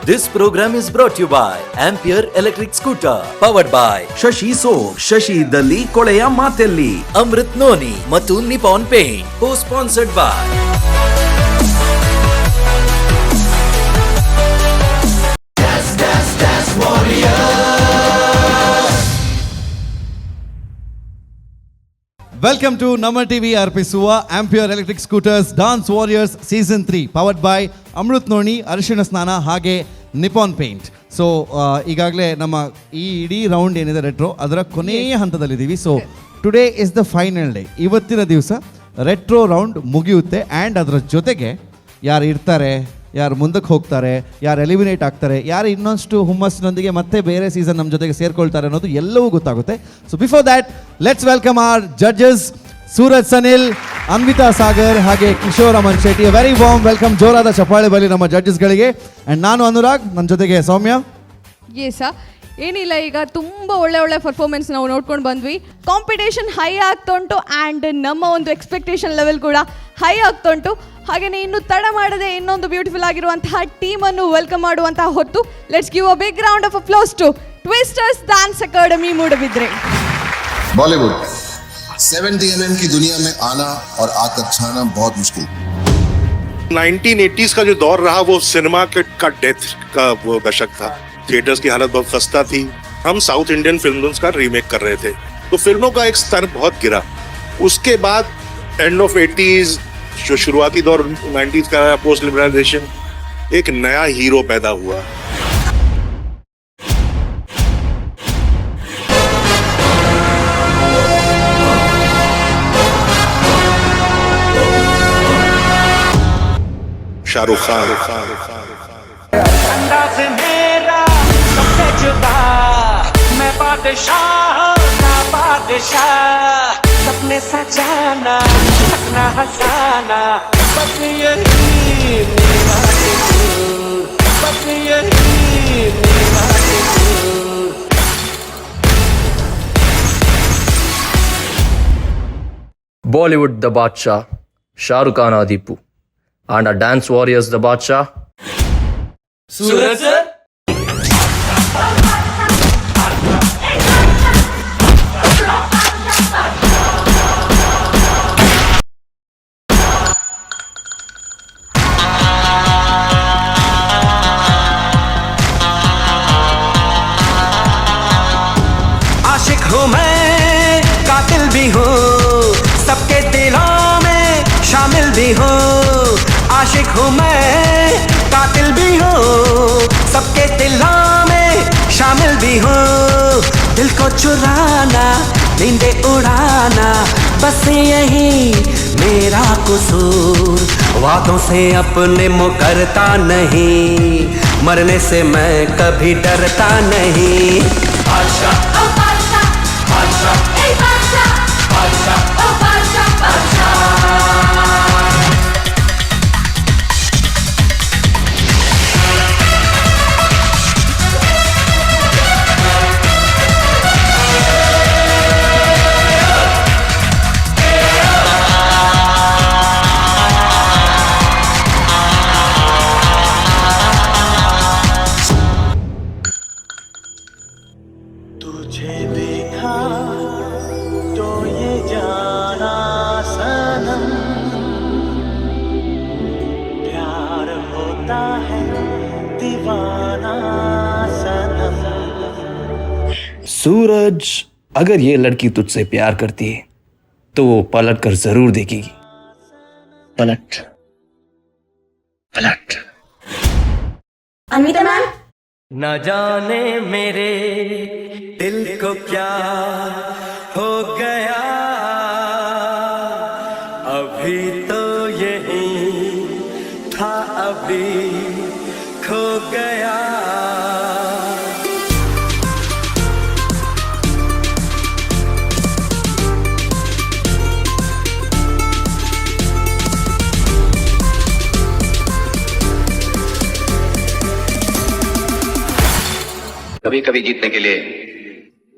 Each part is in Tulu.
This program is brought you by Ampere electric scooter, powered by Shashi soap, Shashi ಇದ್ದಲ್ಲಿ ಕೊಳೆಯ ಮಾತೆಲ್ಲಿ. ಅಮೃತ್ noni ಮತ್ತು Nippon Paint, co sponsored by Welcome to Namma TV ಅರ್ಪಿಸುವ Ampere electric scooters Dance Warriors season 3, powered by Amrut Noni, ಅರಿಶಿಣ ಸ್ನಾನ ಹಾಗೆ Nippon paint. So ಈಗಾಗಲೇ ನಮ್ಮ ಈ ಇಡೀ ರೌಂಡ್ ಏನಿದೆ ರೆಟ್ರೋ, ಅದರ ಕೊನೆಯ ಹಂತದಲ್ಲಿದ್ದೀವಿ. So today is the final day. ಇವತ್ತಿನ ದಿವಸ ರೆಟ್ರೋ ರೌಂಡ್ ಮುಗಿಯುತ್ತೆ. ಆ್ಯಂಡ್ ಅದರ ಜೊತೆಗೆ ಯಾರು ಇರ್ತಾರೆ, ಯಾರು ಮುಂದಕ್ಕೆ ಹೋಗ್ತಾರೆ, ಯಾರು ಎಲಿಮಿನೇಟ್ ಆಗ್ತಾರೆ, ಯಾರು ಇನ್ನೊಂದಷ್ಟು ಹುಮ್ಮಸ್ಸಿನೊಂದಿಗೆ ಮತ್ತೆ ಬೇರೆ ಸೀಸನ್ ನಮ್ಮ ಜೊತೆಗೆ ಸೇರ್ಕೊಳ್ತಾರೆ ಅನ್ನೋದು ಎಲ್ಲವೂ ಗೊತ್ತಾಗುತ್ತೆ. So before that, let's welcome our judges Suraj Sanil, Anvita Sagar ಹಾಗೆ Kishore Aman Shetty. Very warm welcome. ಜೋರಾದ ಚಪ್ಪಾಳೆ ಬರಲಿ ನಮ್ಮ ಜಡ್ಜಸ್ಗಳಿಗೆ. ಆ್ಯಂಡ್ ನಾನು ಅನುರಾಗ್, ನನ್ನ ಜೊತೆಗೆ ಸೌಮ್ಯ. ಎಸ್, ಏನಿಲ್ಲ, ಈಗ ತುಂಬ ಒಳ್ಳೆ ಒಳ್ಳೆ ಪರ್ಫಾರ್ಮೆನ್ಸ್ ನಾವು ನೋಡ್ಕೊಂಡು ಬಂದ್ವಿ. ಕಾಂಪಿಟೇಷನ್ ಹೈ ಆಗ್ತಾ ಉಂಟು ಆ್ಯಂಡ್ ನಮ್ಮ ಒಂದು ಎಕ್ಸ್ಪೆಕ್ಟೇಷನ್ ಲೆವೆಲ್ ಕೂಡ ಹೈ ಆಗ್ತಾ ಉಂಟು. ಹಾಗೆಯೇ ಇನ್ನು ತಡ ಮಾಡದೆ ಇನ್ನೊಂದು ಬ್ಯೂಟಿಫುಲ್ ಆಗಿರುವಂತಹ ಟೀಮನ್ನು welcome ಮಾಡುವಂತಹ ಹೊತ್ತು. Let's give a big round of applause to Twisters Dance Academy, Moodbidri. Bollywood 70 mm की दुनिया में आना और आकर छाना बहुत मुश्किल। 1980s का जो दौर रहा, वो सिनेमा के का डेथ का वो दशक था। थिएटर्स की हालत बहुत खस्ता थी। हम साउथ इंडियन फिल्मों का रीमेक कर रहे थे, तो फिल्मों का एक स्तर बहुत गिरा। उसके बाद end of 80s, जो शुरुआती दौर 90s का, पोस्ट लिबरलाइजेशन, एक नया हीरो पैदा हुआ, शाहरुख खान। अंदाज मेरा सबसे जुदा, मैं बादशाह का बादशाह। सपने सजाना, सपना हंसाना, बस यही मेरा कसूर, बस यही मेरा कसूर। Bollywood the Badshah Shahrukh Khan Aadipu and ಆ dance warriors the Badshah Suraj sir. आशिक हूँ मैं, कातिल भी हूँ, सबके दिलों में शामिल भी हूँ। आशिक हूँ मैं, कातिल भी हूँ, सबके दिलों में शामिल भी हूँ। दिल को चुराना, नींदे उड़ाना, बस यही मेरा कसूर। वादों से अपने मुकरता नहीं, मरने से मैं कभी डरता नहीं। बादशाह, बादशाह, बादशाह, बादशाह। तुझे देखा तो ये जाना सनम, प्यार होता है दीवाना सनम। सूरज, अगर ये लड़की तुझसे प्यार करती है तो वो पलट कर जरूर देखेगी। पलट, पलट। अन्विता मैम। न जाने मेरे दिल को क्या हो गया, अभी तो यही था, अभी खो गया। कभी कभी जीतने के लिए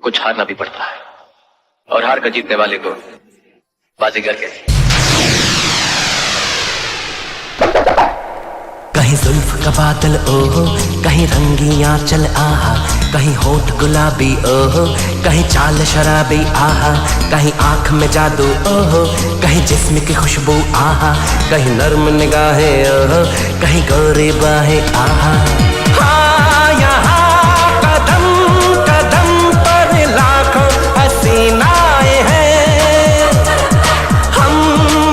कुछ हारना भी पड़ता है और हार कर जीतने वाले को बाजीगर कहते हैं। कहीं जुल्फ का बादल ओहो, कहीं रंगी आंचल आहा, कहीं होठ गुलाबी ओहो, कहीं चाल शराबी आहा, कहीं आंख में जादू ओहो, कहीं जिस्म की खुशबू आहा, कहीं नर्म निगाहें ओहो, कहीं गोरी बाहें आहा। हाँ यहाँ कदम कदम पर लाखों हसीनाएं हैं, हम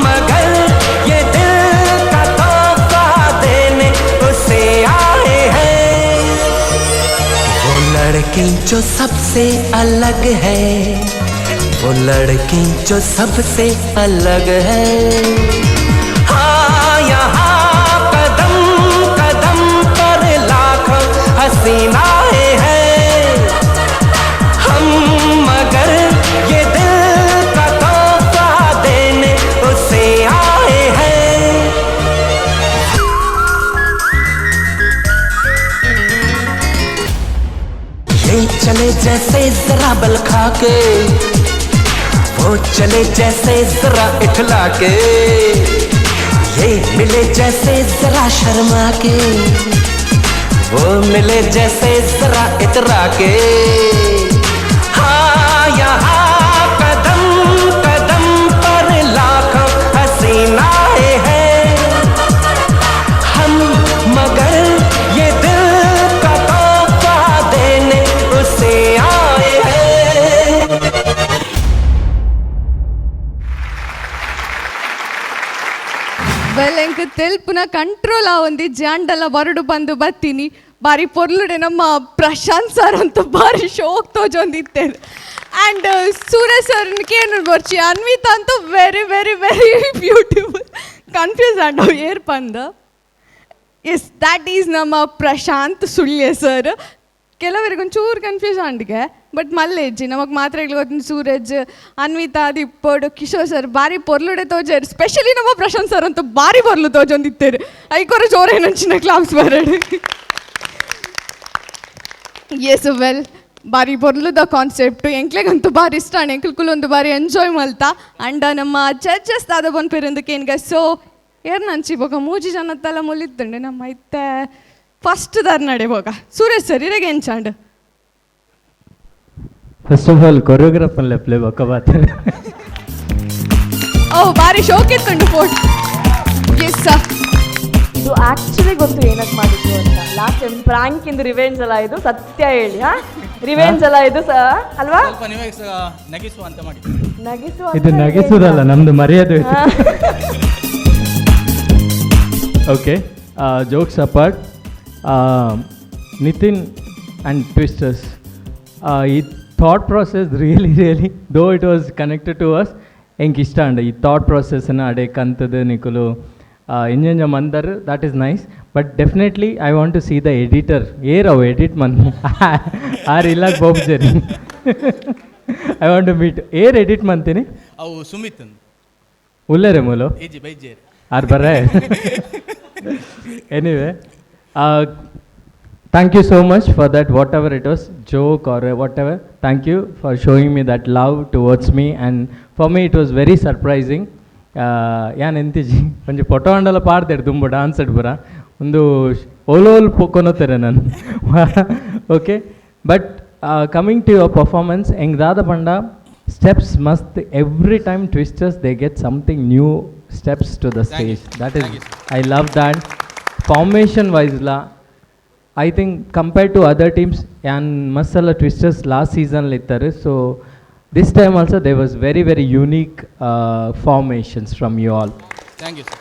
मगर ये दिल का तोहफा देने उसे आए हैं। वो लड़की जो सबसे अलग है, वो लड़की जो सबसे अलग है। हाँ यहाँ कदम कदम पर लाखों हसीनाएं हैं, हम मगर ये दिल का तोहफा देने उसे आए हैं। ये चले जैसे जरा बल खा के, वो चले जैसे जरा इठला के, ये मिले जैसे जरा शर्मा के, वो मिले जैसे जरा इतरा के। हाँ यहाँ कदम कदम पर लाखों हसीनाएं हैं, हम मगर ये दिल का तोहफा देने उसे आए हैं। ವೆಲ್ ಎಂಕ್ ತೆಲ್ಪುನ ಕಂಟ್ರೋಲ್ ಆವೊಂದಿ ಜಾಂಡಲ ಬರಡು ಬಂದು ಬತ್ತೀನಿ ಬಾರಿ ಪೊರ್ಲುಡೆ ನಮ್ಮ ಪ್ರಶಾಂತ್ ಸರ್ ಅಂತೂ ಬಾರಿ ಶೋಕ್ ತೋಜೊಂದಿತ್ತೇರು. ಆ್ಯಂಡ್ ಸೂರಜ್ ಸರ್ ಕೇನು ಬರ್ಚಿ ಅನ್ವಿತಾ ಅಂತೂ very very very beautiful confuse and air ಪಂದ. S that is ನಮ್ಮ ಪ್ರಶಾಂತ್ ಸುಳ್ಯ ಸರ್. ಕೆಲವರಿಗೆ ಒಂಚೂರು ಕನ್ಫ್ಯೂಸ್ ಆಂಡಿಗೆ ಬಟ್ ಮಲ್ಲೇಜ್ಜಿ ನಮಗೆ ಮಾತ್ರೆಗಳು ಗೊತ್ತಿನ ಸೂರಜ್ ಅನ್ವಿತಾ ದಿಪ್ಪಡು ಕಿಶೋರ್ ಸರ್ ಬಾರಿ ಪೊರ್ಲುಡೆ ತೋಜಾರು. ಸ್ಪೆಷಲಿ ನಮ್ಮ ಪ್ರಶಾಂತ್ ಸರ್ ಅಂತೂ ಬಾರಿ ಪೊರ್ಲು ತೋಜೊಂದಿತ್ತೇರು. ಐಕೊರ ಜೋರೇನಂಚಿನ ಕ್ಲಾಪ್ಸ್ ಬರಡು. ಎಸ್ ವೆಲ್ ಬಾರಿ ಪೊರ್ಲುದ ಕಾನ್ಸೆಪ್ಟ್ ಎಂಕ್ಲೆಗಂತೂ ಬಾರಿ ಇಷ್ಟ ಅಂಡ್ ಎಂಕ್ಲು ಕುಲೊಂದು ಬಾರಿ ಎಂಜಾಯ್ ಮಲ್ತ. ಅಂಡ್ ನಮ್ಮ ಜಡ್ಜಸ್ ದಾದ ಬಂದ್ಪೇರಂದಕ್ಕೆ ಏನ್ಗ ಸೊ ಏರ್ ನಂಚಿ ಬೊಕ ಮೂಜಿ ಜನ ತಲ ಮುಲಿತ್ತುಂಡೆ ನಮ್ಮ ಇತ್ತೆ ಫಸ್ಟ್ ದಾರ್ ನಡೆ ಬೋಗ ಸೂರಜ್ ಸರ್ ಇರೆಗೆ ಎಂಚಾಂಡ್. First of all choreographer ಲೆಪ್ಲೆ ಬೊಕ್ಕ ಬಾತ್. ಓ ಬಾರಿ ಶೋಕಿತ್ತುಂಡು photo. Yes sir. ಇದು ಆಕ್ಚುಲಿ ಗೊತ್ತು ಏನಕ್ಕೆ ಮಾಡಿದ್ರು ಅಂತ. Last time prank ಇಂದ ರಿವೆಂಜ್ ಅಲ್ಲ ಇದು, ಸತ್ಯ ಹೇಳಿ. ಹಾ ರಿವೆಂಜ್ ಅಲ್ಲ ಇದು ಅಲ್ವಾ? ಸ್ವಲ್ಪ ನೀವೇ ನಗಿಸುವ ಅಂತ ಮಾಡಿ. ನಗಿಸುವ ಇದು ಅಂತ ನಗಿಸುವುದಲ್ಲ, ನಮ್ದು ಮರ್ಯಾದೆ. Okay, jokes apart, Nitin and twisters, ಈ thought process really really though it was connected to us ಎಂಕ್ ಇಷ್ಟ ಅಂಡ ಈ ಥಾಟ್ ಪ್ರಾಸೆಸ್ನ ಅಡೆ ಕಂತದ ನಿಕುಲು ಇಂಜೆಂಜ ಮಂದರ್, that is nice. But definitely I want to see the editor. ಏರ್ ಅವು ಎಡಿಟ್ ಮನ್ ಆರ್ ಇಲ್ಲ ಬೋಬ್ಜರಿ. I want to meet air edit ಮಂತೀನಿ. ಅವು ಸುಮಿತ್ ಉಲ್ಲೇರೆ ಮೂಲು ಏಜಿ ಬೈಜೇರ್ ಆರ್ ಬರ್ರೆ. Anyway, thank you so much for that, whatever it was, joke or whatever. Thank you for showing me that love towards me, and for me it was very surprising. ಯಾನ್ ಎಂತಿಜಿ ಒಂಜಿ photo ಅಂಡಲ ಪಾಡ್ದೇಡ್ ದುಂಬು dance ಪೂರ ಒಂದು ಓಲೋಲ್ ಕೊನೊತ್ತಾರೆ ನಾನು. Okay, but coming to your performance, ಎಂಗ್ ದಾದ ಪಂಡ ಸ್ಟೆಪ್ಸ್ ಮಸ್ತ್. Every time twisters they get something new steps to the stage. That is, I love that. Formation ವೈಸ್ಲಾ I think compared to other teams and masala twisters last season ಇತ್ತಾರೆ. So this time also there was very very unique formations from you all. Thank you sir.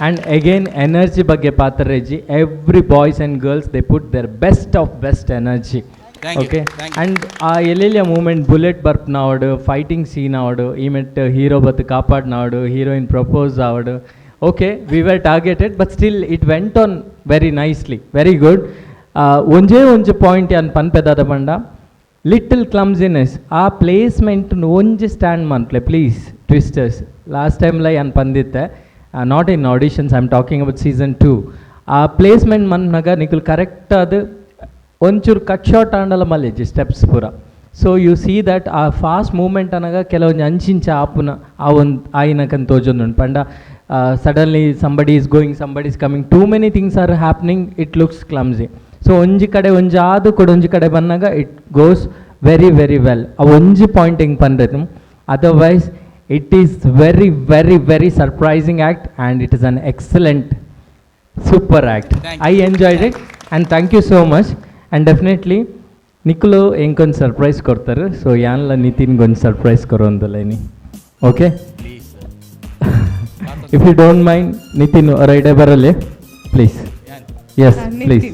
And again energy ಬಗ್ಗೆ ಪಾತ್ರರೇಜಿ, every boys and girls they put their best of best energy. Thank you, okay, thank you. And ಆ ಎಲ್ಲೆಲ್ಲಿಯ moment bullet ಬರ್ಪ್ನಾವಡು, fighting scene ಆವಡು, ಈ ಮೆಟ್ hero ಬತ್ತು ಕಾಪಾಡ್ನಾವಡು, heroine propose ಆವಡು. Okay, we were targeted, but still it went on very nicely, very good. ಒಂಜೇ ಒಂಜಿ point ಯಾನ್ ಪನ್ಪೆದಾದ ಪಂಡ ಲಿಟಲ್ ಕ್ಲಮ್ಸಿನೆಸ್ ಆ ಪ್ಲೇಸ್ಮೆಂಟ್ ಒಂಜಿ ಸ್ಟ್ಯಾಂಡ್ ಮನ್ಪ್ಲೆ please twisters. Last ಟೈಮ್ಲ ಯಾನ್ ಪಂದಿತ್ತೆ, not in auditions, I am talking about season 2. ಆ ಪ್ಲೇಸ್ಮೆಂಟ್ ಮನ್ನಾಗ ನಿಕುಲ್ ಕರೆಕ್ಟ್ ಅದು ಒಂಚೂರು ಕಟ್ ಶಾರ್ಟ್ ಆಂಡಲ ಮಲ್ಲೆಜ್ಜಿ ಸ್ಟೆಪ್ಸ್ ಪೂರ. So U see that ಆ ಫಾಸ್ಟ್ ಮೂಮೆಂಟ್ ಅನ್ನಾಗ ಕೆಲವೊಂಜಿ ಅಂಚಿಂಚ ಆಪುನ ಆ ಒಂದು ಆಯಿನಕನ್ ತೋಜೊಂದುಂಡು. ಪಂಡ Suddenly somebody is going, somebody is coming, too many things are happening, it looks clumsy. So ಒಂಜಿ ಕಡೆ ಒಂಜಿ ಆದು ಕೂಡ ಒಂಜಿ ಕಡೆ ಬಂದಾಗ it goes very very well. ಆ ಒಂಜಿ ಪಾಯಿಂಟ್ ಹಿಂಗೆ ಪಂಡ್ರೆ, otherwise it is very very very surprising act and it is an excellent super act. I enjoyed it and thank you so much. And definitely ನಿಕ್ಲು ಎಂಕೊಂದು surprise ಕೊಡ್ತಾರೆ. So ಯಾನ್ಲ ನಿತಿನ್ಗೊಂದು surprise ಕೊರೋಂದಲ್ಲ ಇನಿ. Okay, if you don't mind Nitin ರೈಡೇ ಬರಲಿ please. Yes please,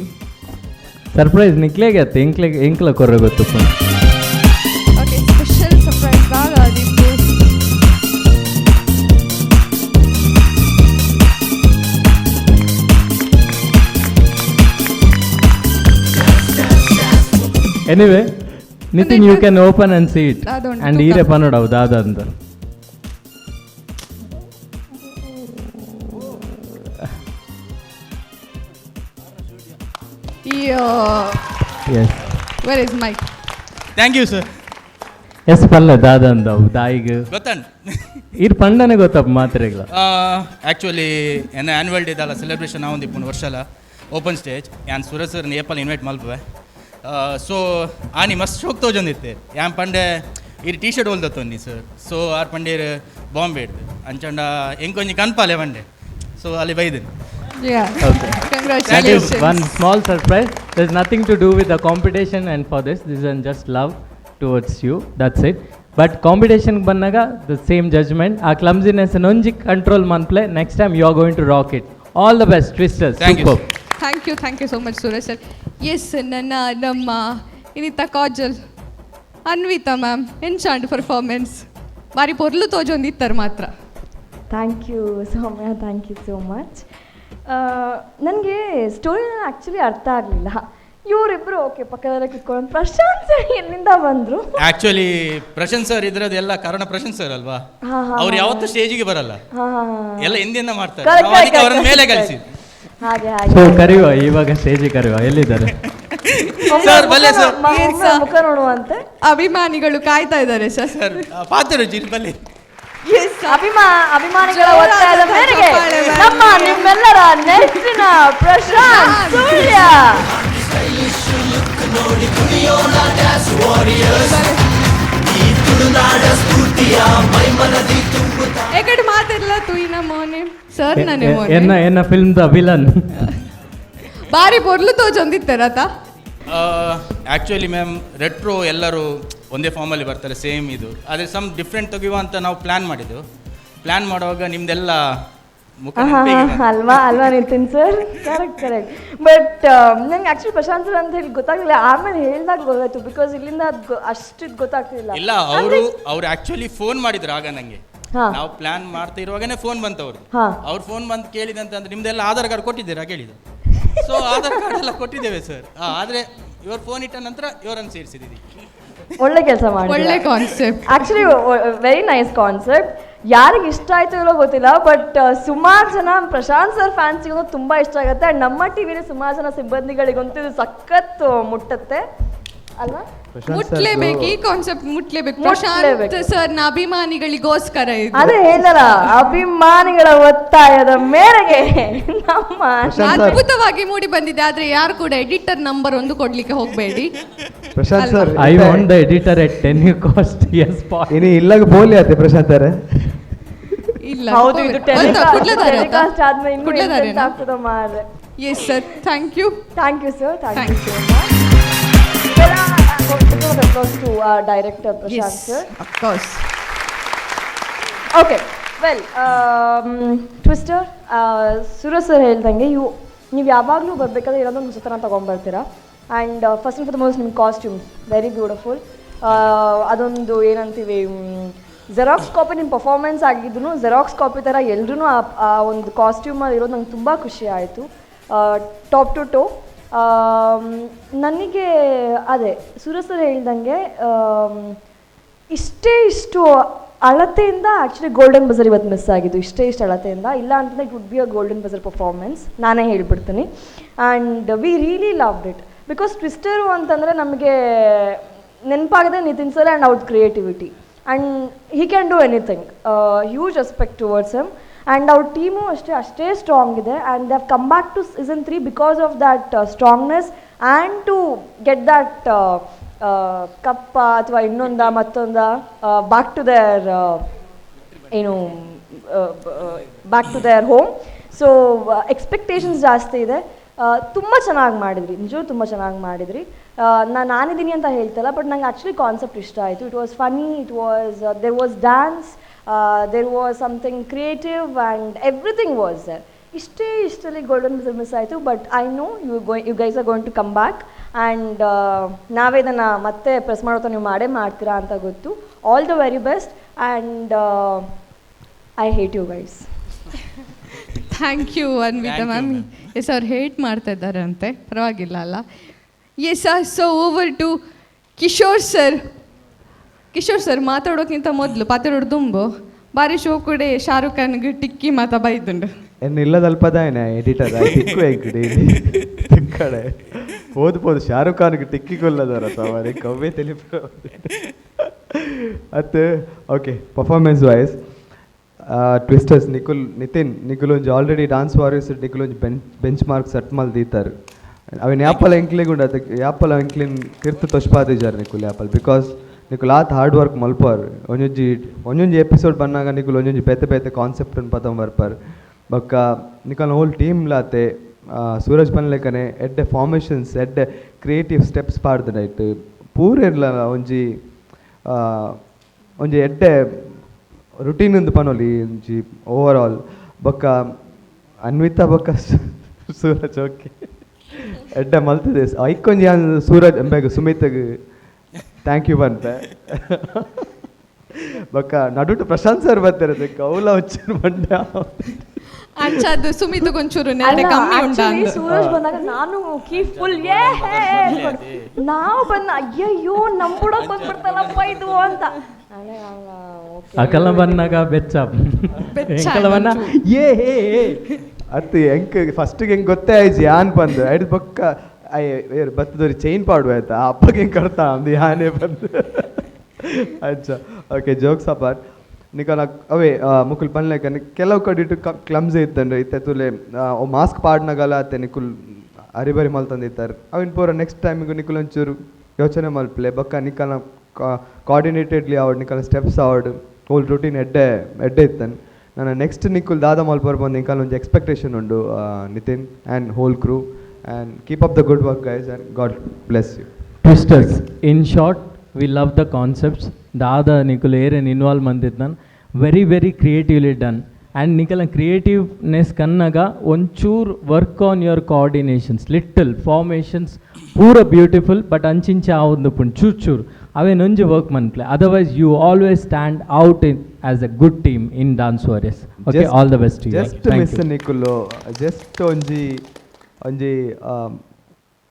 surprise ನಿಕ್ಲೇಗೆ ಅತ್ತೆ ಎಂಕ್ಲೆಗೆ ಎಂಕ್ಲ ಕೊರ್ರೆ ಗೊತ್ತು. Okay, special surprise ದಾದ. Anyway Nitin, you can open and see it. ದಾದ ಉಂಟು ಆ್ಯಂಡ್ ತೂಕ. ಈರೆ ಪನ್ನೊಡವು ದಾದ ಅಂತ. ಈ yes. Where is mic? Thank you sir. Yes ಪಲ್ಲ ದಾದ ಅಂದವು ದಾಯಿಗ್. ಗೊತ್ತಂಡ್. ಈರ್ ಪಂಡನೆ ಗೊತ್ತಪ್ಪ ಮಾತ್ರೆಗಳ. ಆ್ಯಕ್ಚುಲಿ ಎನ್ನ ಆ್ಯನ್ಯುವಲ್ ಡೇದಲ್ಲ ಸೆಲೆಬ್ರೇಷನ್ ಆವೊಂದು ಇಪ್ಪುಂಡು ವರ್ಷಲ ಓಪನ್ ಸ್ಟೇಜ್. ಯಾನ್ ಸುರಜ್ ಸರ್ ಏಪಲ್ ಇನ್ವೈಟ್ ಮಲ್ಪುವೆ. ಸೊ ಆನಿ ಮಸ್ತ್ ಶೋಕ್ ತೋಜೊಂದಿತ್ತೆ. ಯಾನ್ ಪಂಡೆ ಇರ್ ಟೀ ಶರ್ಟ್ ಒಲ್ದತ್ತೊಂದಿ sir. So R ಪಂಡೇರ್ ಬಾಂಬೆ ಹಿಡ್ದು ಅಂಚಂಡ ಎಂಕೊಂಜಿ ಕನ್ಪಾಲೆ ಪಂಡೆ. ಸೊ ಅಲ್ಲಿ ಬೈದಿನಿ. Yeah. Okay. That is congratulations. One small surprise. There's nothing to do with the competition and for this. This is just love towards you. That's it. But competition ಬಂದಾಗ the same judgment. ಆ clumsiness ಒಂಜಿ control ಮನ್ಪ್ಲೆ, next time you are going to rock it. All the best, twisters. Thank you. Super. Thank you, thank you so much Suraj sir. Yes, ನನ್ನ ನಮ್ಮ ಇನಿತ ಕಾಜಲ್ ಅನ್ವಿತಾ ma'am, ಎಂಚಾಂಡ್ performance? ಬಾರಿ ಪೊರ್ಲು ತೋಜೊಂದಿತ್ತಾರೆ ಮಾತ್ರ. Thank you Soumya, thank you so much. ನನಗೆ ಸ್ಟೋರಿನ actually ಅರ್ಥ ಆಗಲಿಲ್ಲ. ಇವರಿಬ್ಬರು ಓಕೆ, ಪಕ್ಕದಲ್ಲೇ ಕುತ್ಕೊಂಡು. ಪ್ರಶಾಂತ್ ಸರ್ ಎಲ್ಲಿಂದ ಬಂದರು? ಆ್ಯಕ್ಚುಲಿ ಪ್ರಶಾಂತ್ ಸರ್ ಇದ್ರದ್ದೆಲ್ಲ ಕಾರಣ ಪ್ರಶಾಂತ್ ಸರ್ ಅಲ್ವಾ? ಹಾ, ಹಾ, ಅವ್ರು ಹಾ. ಯಾವತ್ತೂ ಸ್ಟೇಜಿಗೆ ಬರಲ್ಲ, ಹಾಂ ಹಾಂ. ಎಲ್ಲ ಹಿಂದಿಂದ ಮಾಡ್ತಾರೆ. ನಾವು ಅದಕ್ಕೆ ಅವರನ್ನ ಮೇಲೆ ಕಳಿಸಿ. ಹಾಗೆ ಸೊ ಹಾಗೆ. ಕರೆಯುವ, ಇವಾಗ ಸ್ಟೇಜಿಗೆ ಕರೆಯುವ, ಎಲ್ಲಿದ್ದಾರೆ? ಸರ್ ಬಲ್ಲೆ ಸರ್. ಒಮ್ಮೆ ಮುಖ ನೋಡುವಂತೆ. ಅಭಿಮಾನಿಗಳು ಕಾಯ್ತಾ ಇದ್ದಾರೆ ಸರ್. ಸರ್ ಪಾತ್ರ ಬಲ್ಲಿ. ಎಸ್. ಅಭಿಮಾನಿಗಳ ಜೋರಾದ ಒತ್ತಾಯದ ಮೇರೆಗೆ ಚಪ್ಪಾಳೆ ma'am. ನಮ್ಮ ನಿಮ್ಮೆಲ್ಲರ ನೆಚ್ಚಿನ ಪ್ರಶಾಂತ್ ಸೂರ್ಯ. ಎಕಡೆ ಮಾತಿರ್ಲ ತುಯಿನ ಮೋನೆ ಸರ್ ನನೆ ಮೋನೆ. ಎನ್ನ ಎನ್ನ film the villain. ಬಾರಿ ಪೊರ್ಲು ತೋಜೊಂದಿತ್ತಾರತ. Actually ma'am, retro ಎಲ್ಲರೂ ಒಂದೇ ಫಾರ್ಮಲ್ಲಿ ಬರ್ತಾರೆ, ಸೇಮ್ ಇದು. ಆದರೆ ಸಮ್ ಡಿಫ್ರೆಂಟ್ ತೆಗೆಯುವ ಅಂತ ನಾವು ಪ್ಲ್ಯಾನ್ ಮಾಡಿದ್ದು. ಪ್ಲ್ಯಾನ್ ಮಾಡುವಾಗ ನಿಮ್ದೆಲ್ಲ ಮುಖ ನೆನಪಿಗೆ ಬಂತು. ಅಲ್ವಾ ಅಲ್ವಾ Nitin sir? Correct correct. But ನಂಗೆ ಆ್ಯಕ್ಚುಲಿ ಪ್ರಶಾಂತ್ ಸರ್ ಅಂತ ಹೇಳಿ ಗೊತ್ತಾಗಲಿಲ್ಲ, ಆಮೇಲೆ ಹೇಳಿದಾಗ ಗೊತ್ತಾಯ್ತು. Because ಇಲ್ಲಿಂದ ಅದ್ ಅಷ್ಟು ಗೊತ್ತಾಗ್ತಿಲ್ಲ. ಇಲ್ಲ, ಅವರು ಅವ್ರು ಆ್ಯಕ್ಚುಲಿ ಫೋನ್ ಮಾಡಿದ್ರು ಆಗ ನಂಗೆ. ನಾವು ಪ್ಲ್ಯಾನ್ ಮಾಡ್ತಾ ಇರುವಾಗನೇ ಫೋನ್ ಬಂತು ಅವ್ರದ್ದು. ಅವ್ರು ಫೋನ್ ಬಂದು ಕೇಳಿದಂತಂದ್ರೆ, ನಿಮ್ದೆಲ್ಲ ಆಧಾರ್ ಕಾರ್ಡ್ ಕೊಟ್ಟಿದ್ದೀರಾ ಕೇಳಿದ್ರು. ಸೊ ಆಧಾರ್ ಕಾರ್ಡ್ ಎಲ್ಲ ಕೊಟ್ಟಿದ್ದೇವೆ ಸರ್. ಆದರೆ ಇವರು ಫೋನ್ ಇಟ್ಟ ನಂತರ ಇವರನ್ನು ಸೇರಿಸಿದ್ದೀವಿ. ಒಳ್ಳೆ ಕೆಲಸ ಮಾಡಿ. ಒಳ್ಳೆ concept. Actually very nice concept. ಯಾರಿಗೆ ಇಷ್ಟ ಆಯ್ತು ಇಲ್ಲೋ ಗೊತ್ತಿಲ್ಲ, ಬಟ್ ಸುಮಾರು ಜನ ಪ್ರಶಾಂತ್ ಸರ್ ಫ್ಯಾನ್ಸಿಗಂತೂ ತುಂಬ ಇಷ್ಟ ಆಗುತ್ತೆ. ಆ್ಯಂಡ್ ನಮ್ಮ ಟಿ ವಿಲಿ ಸುಮಾರು ಜನ ಸಿಬ್ಬಂದಿಗಳಿಗಂತೂ ಇದು ಸಖತ್ ಮುಟ್ಟತ್ತೆ ಅಲ್ವಾ? ಮುಟ್ಲೇಬೇಕು ಈ ಕಾನ್ಸೆಪ್ಟ್, ಮುಟ್ಲೇಬೇಕು ಪ್ರಶಾಂತ್ ಮುಟ್ಲೇಬೇಕು. ಸರ್ ನ ಅಭಿಮಾನಿಗಳಿಗೋಸ್ಕರ ಇದು. ಅದೇ ಹೇಳಲ್ಲ, ಅಭಿಮಾನಿಗಳ ಒತ್ತಾಯದ ಮೇರೆಗೆ ನಮ್ಮ ಅದ್ಭುತವಾಗಿ ಮೂಡಿ ಬಂದಿದೆ. ಆದ್ರೆ ಯಾರು ಕೂಡ ಎಡಿಟರ್ ನಂಬರ್ ಒಂದು ಕೊಡ್ಲಿಕ್ಕೆ ಹೋಗ್ಬೇಡಿ. Prashant sir. I want the editor at any cost. Yes. ಇನಿ ಇಲ್ಲಾಗ ಬೋಲಿ ಆತೆ ಪ್ರಶಾಂತ್ ಸರ್. ಇಲ್ಲ. ಹೌದು, ಇದು ಟೆಲಿಕಾಸ್ಟ್ ಆದ್ಮೇಲೆ ಇನ್ನೂ ಕುಡ್ಲದಾರೇನಾ? ಎಂತೆಂತ ಆಗ್ತದೋ ಮಾರ್ರೆ. Yes sir, thank you. Thank you sir, thank you so much. To director Prashant sir. Of course. Okay, well, twister Suraj sir ಹೇಳ್ದಂಗೆ ಇವು ನೀವು ಯಾವಾಗಲೂ ಬರಬೇಕಾದ್ರೆ ಏನಾದರೂ ಒಂದು ಹೊಸತನ ತೊಗೊಂಬರ್ತೀರಾ. And first and for the most ನಿಮ್ಮ costumes very beautiful. ಅದೊಂದು ಏನಂತೀವಿ, ಜೆರಾಕ್ಸ್ ಕಾಪಿ ನಿಮ್ಮ ಪರ್ಫಾರ್ಮೆನ್ಸ್ ಆಗಿದ್ರು ಜೆರಾಕ್ಸ್ ಕಾಪಿ ಥರ ಎಲ್ಲರೂ ಆ ಒಂದು ಕಾಸ್ಟ್ಯೂಮಲ್ಲಿ ಇರೋದು ನಂಗೆ ತುಂಬ ಖುಷಿ ಆಯಿತು, ಟಾಪ್ ಟು ಟೋ. ನನಗೆ ಅದೇ ಸೂರಜ್ ಸರ್ ಹೇಳ್ದಂಗೆ ಇಷ್ಟೇ ಇಷ್ಟು ಅಳತೆಯಿಂದ actually golden buzzer ಇವತ್ತು ಮಿಸ್ ಆಗಿದ್ದು, ಇಷ್ಟೇ ಇಷ್ಟು ಅಳತೆಯಿಂದ. ಇಲ್ಲ ಅಂತಂದರೆ it would be a golden buzzer performance, ನಾನೇ ಹೇಳ್ಬಿಡ್ತೀನಿ. And we really loved it because twister ಅಂತಂದರೆ ನಮಗೆ ನೆನಪಾಗದೆ ನಿತಿನ್ ಸರ್ ಆ್ಯಂಡ್ ಅವ್ರ creativity, and he can do anything. Huge respect towards him. And ಅವ್ರ ಟೀಮು ಅಷ್ಟೇ ಅಷ್ಟೇ ಸ್ಟ್ರಾಂಗ್ ಇದೆ. And they have come back to season 3 because of that strongness and to get that ಕಪ್ಪ ಅಥವಾ ಇನ್ನೊಂದ ಮತ್ತೊಂದ ಬ್ಯಾಕ್ ಟು there ಏನು back to their home. So expectations ಜಾಸ್ತಿ ಇದೆ. ತುಂಬ ಚೆನ್ನಾಗಿ ಮಾಡಿದ್ರಿ, ನಿಜವೂ ತುಂಬ ಚೆನ್ನಾಗಿ ಮಾಡಿದ್ರಿ. ನಾನಿದ್ದೀನಿ ಅಂತ ಹೇಳ್ತಲ್ಲ, ಬಟ್ ನಂಗೆ ಆ್ಯಕ್ಚುಲಿ ಕಾನ್ಸೆಪ್ಟ್ ಇಷ್ಟ ಆಯಿತು. It was funny, it was there was dance, there was something creative and everything was there. ಇಷ್ಟೇ ಇಷ್ಟರಲ್ಲಿ ಗೋಲ್ಡನ್ ಬಜರ್ ಮಿಸ್ ಆಯಿತು, but I know you guys are going to come back and ನಾವೇ ಇದನ್ನು ಮತ್ತೆ ಪ್ರೆಸ್ ಮಾಡೋತ ನೀವು ಮಾಡೇ ಮಾಡ್ತೀರಾ ಅಂತ ಗೊತ್ತು. All the very best and I hate you guys. Thank you Anvita ma'am. Yes, ಅವ್ರು ಹೇಟ್ ಮಾಡ್ತಾ ಇದ್ದಾರೆ ಅಂತೆ, ಪರವಾಗಿಲ್ಲ ಅಲ್ಲ. Yes sir, so over to Kishore sir. Kishore sir ಮಾತಾಡೋಕ್ಕಿಂತ ಮೊದಲು ಪಾತೆರೋಡು ದುಂಬು ಬಾರಿ ಶೋ ಕೂಡ ಶಾರುಖ್ ಖಾನ್ಗೆ ಟಿಕ್ಕಿ ಮಾತಾ ಬೈದುಂಡು. ಎನ್ನು ಇಲ್ಲದಲ್ಪದಾಯನೆ ಎಡಿಟರ್ ಟಿಕ್ಕು ಎಂಕ್ ಡೈಲಿ ತಿಕ್ಕಡೆ ಪೋದು ಪೋದು ಶಾರುಖ್ ಖಾನ್ಗೆ ಟಿಕ್ಕಿ ಕೊಲ್ಲದರ ಸವಾರಿ ಕವ್ವೆ ತಿಳಿಪ ಅತ್ತು. Okay, performance wise twisters Nikul Nitin Nikul ಒಂಜಿ ಆಲ್ರೆಡಿ ಡಾನ್ಸ್ ವಾರಿಯರ್ಸ್ ನಿಕುಲ್ ಒಂಜಿ ಬೆಂಚ್ ಮಾರ್ಕ್ ಸೆಟ್ ಮಲ್ ದೀತಾರ್. ಅವಿನ ಯಾಪಲ ಎಂಕ್ಲೆಗ್ ಉಂಡು ಅದಕ್ಕೆ ಯಾಪಲ ಎಂಕ್ಲಿನ್ ಕಿರ್ತು ತೊಷ್ಪಾದಿಜಾರ್ ನಿಕುಲ್ ಯಾಪಲ್, because ನಿಕುಲ್ ಆತ್ ಹಾರ್ಡ್ ವರ್ಕ್ ಮಲ್ಪಾರ್. ಒಂಜೊಂಜಿ ಒಂಜೊಂಜಿ ಎಪಿಸೋಡ್ ಬನ್ನಾಗ ನಿಕುಲ್ ಒಂಜೊಂಜಿ ಬೇತೆ ಬೇತೆ ಕಾನ್ಸೆಪ್ಟ್ ಪತೊಂದು ಬರ್ಪಾರ್. ಬೊಕ್ಕ ನಿಕಲ್ನ ಹೋಲ್ ಟೀಮ್ ಲಾತೆ ಸೂರಜ್ ಪನ್ಲೆಕನೆ ಎಡ್ಡೆ ಫಾರ್ಮೇಷನ್ಸ್ ಎಡ್ಡೆ ಕ್ರಿಯೇಟಿವ್ ಸ್ಟೆಪ್ಸ್ ಪಾಡ್ದು ನೈಟ್ ಪೂರೆರ್ಲ ಒಂಜಿ ಒಂಜಿ ಎಡ್ಡೆ ರುಟೀನ್ ಒಂದು ಪನೊಲಿ ಒಂಜಿ ಓವರ್ ಆಲ್. ಬೊಕ್ಕ ಅನ್ವಿತಾ ಬೊಕ್ಕ ಸೂರಜ್ ಓಕೆ ಎಡ್ಡೆ ಮಲ್ತದೆ ಐಕೊಂಜಿ ಸೂರಜ್ ಎಂಬೆಗ್ ಸುಮಿತ್ಗ್ thank you ಪನ್ಪೆ. ಬೊಕ್ಕ ನಡುಟು ಪ್ರಶಾಂತ್ ಸರ್ ಬರ್ತಾರೆ ಕೌಲ వచ్చారు ಬಂಡ. ಅಂಚಾದ ಸುಮಿತ್ ಒಂಚೂರು ನೆರಡೆ ಕಮ್ಮಿ ಉಂಟಾ. ಸೂರಜ್ ಬಂದಾಗ ನಾನು ಕೀ ಫುಲ್ ಏ ನಾವು ಬಂದ ಅಯ್ಯಯ್ಯೋ ನಮ್ ಬುಡಕ್ ಬಂದ್ಬಿಡ್ತಲ್ಲಪ್ಪ ಇದು ಅಂತ. ಅಕಲ ಬನ್ನಾಗ ಬೆಚ್ಚ ಎಂಕಲ ಬನ್ನ ಏ ಹೇ ಹೇ ಅತ್ತು ಎಂಕ್ ಫಸ್ಟ್ಗೆ ಹೆಂಗೆ ಗೊತ್ತೇ ಆಯ್ತು ಯಾನ್ ಬಂದು ಐದು ಬೊಕ್ಕ ಅಯ್ಯ ಬತ್ತದವ್ರಿ ಚೈನ್ ಪಾಡುವ ಆಯ್ತಾ ಅಪ್ಪಗೆ ಹೆಂಗೆ ಕರ್ತಾ ಅಂದು ಯಾನೇ ಬಂದು. ಅಚ್ಚ ಓಕೆ, ಜೋಕ್ಸ್ ಅಪಾರ್ಟ್ ನಿಕಲ ಅವೇ ಮುಕುಲ್ ಪನ್ಲೆಕ ಕೆಲವು ಕಡೆ ಇಟ್ಟು ಕ್ಲಮ್ಸಿ ಇತ್ತಂದ್ರೆ ಇತ್ತೆ ತುಲೆ ಮಾಸ್ಕ್ ಪಾಡ್ನಾಗಲ ಅತ್ತೆ ನಿಕುಲ್ ಅರಿಬರಿ ಮಲ್ತಂದಿತ್ತಾರೆ ಅವಿನ ಪೂರ ನೆಕ್ಸ್ಟ್ ಟೈಮಿಗೆ ನಿಕುಲ್ ಒಂಚೂರು ಯೋಚನೆ ಮಲ್ಪಲೆ. ಬೊಕ್ಕ ನಿಕಲ್ನ ಕೋಆರ್ಡಿನೇಟೆಡ್ಲಿ ಆವಡ್ ನಿಕಲ್ನ ಸ್ಟೆಪ್ಸ್ ಆವಡ್ ಹೋಲ್ ರುಟೀನ್ ಎಡ್ಡೆ ಎಡ್ಡೆ ಇತ್ತನ್. ನಾನು ನೆಕ್ಸ್ಟ್ ನಿಕುಲ್ ದಾದ ಮಲ್ಪರ್ ಬಂದು ನಿಕಲ್ ಒಂಜಿ ಎಕ್ಸ್ಪೆಕ್ಟೇಷನ್ ಉಂಡು Nitin and whole crew, and keep up the good work guys and God bless you. Twisters in short, we love the concepts. ದಾದ ನಿಕುಲ್ ಏರೇನು ಇನ್ವಾಲ್ವ್ ಮಂದಿತ್ತು very very creatively done. And ನಿಕಲ ಕ್ರಿಯೇಟಿವ್ನೆಸ್ ಕನ್ನಾಗ ಒಂಚೂರು work on your coordinations, little formations ಪೂರ ಬ್ಯೂಟಿಫುಲ್, ಬಟ್ ಅಂಚಿಂಚೆ ಆವೊಂದು ಪುಂಡು ಚೂರು ಚೂರು ಅವೇನೊಂಜಿ ವರ್ಕ್ ಮನ್ಪ್ಲೆ. Otherwise you always stand out in as a good team in dance warriors. Okay, all the best. Just miss ನಿಕುಲು just ಒಂಜಿ ಒಂಜಿ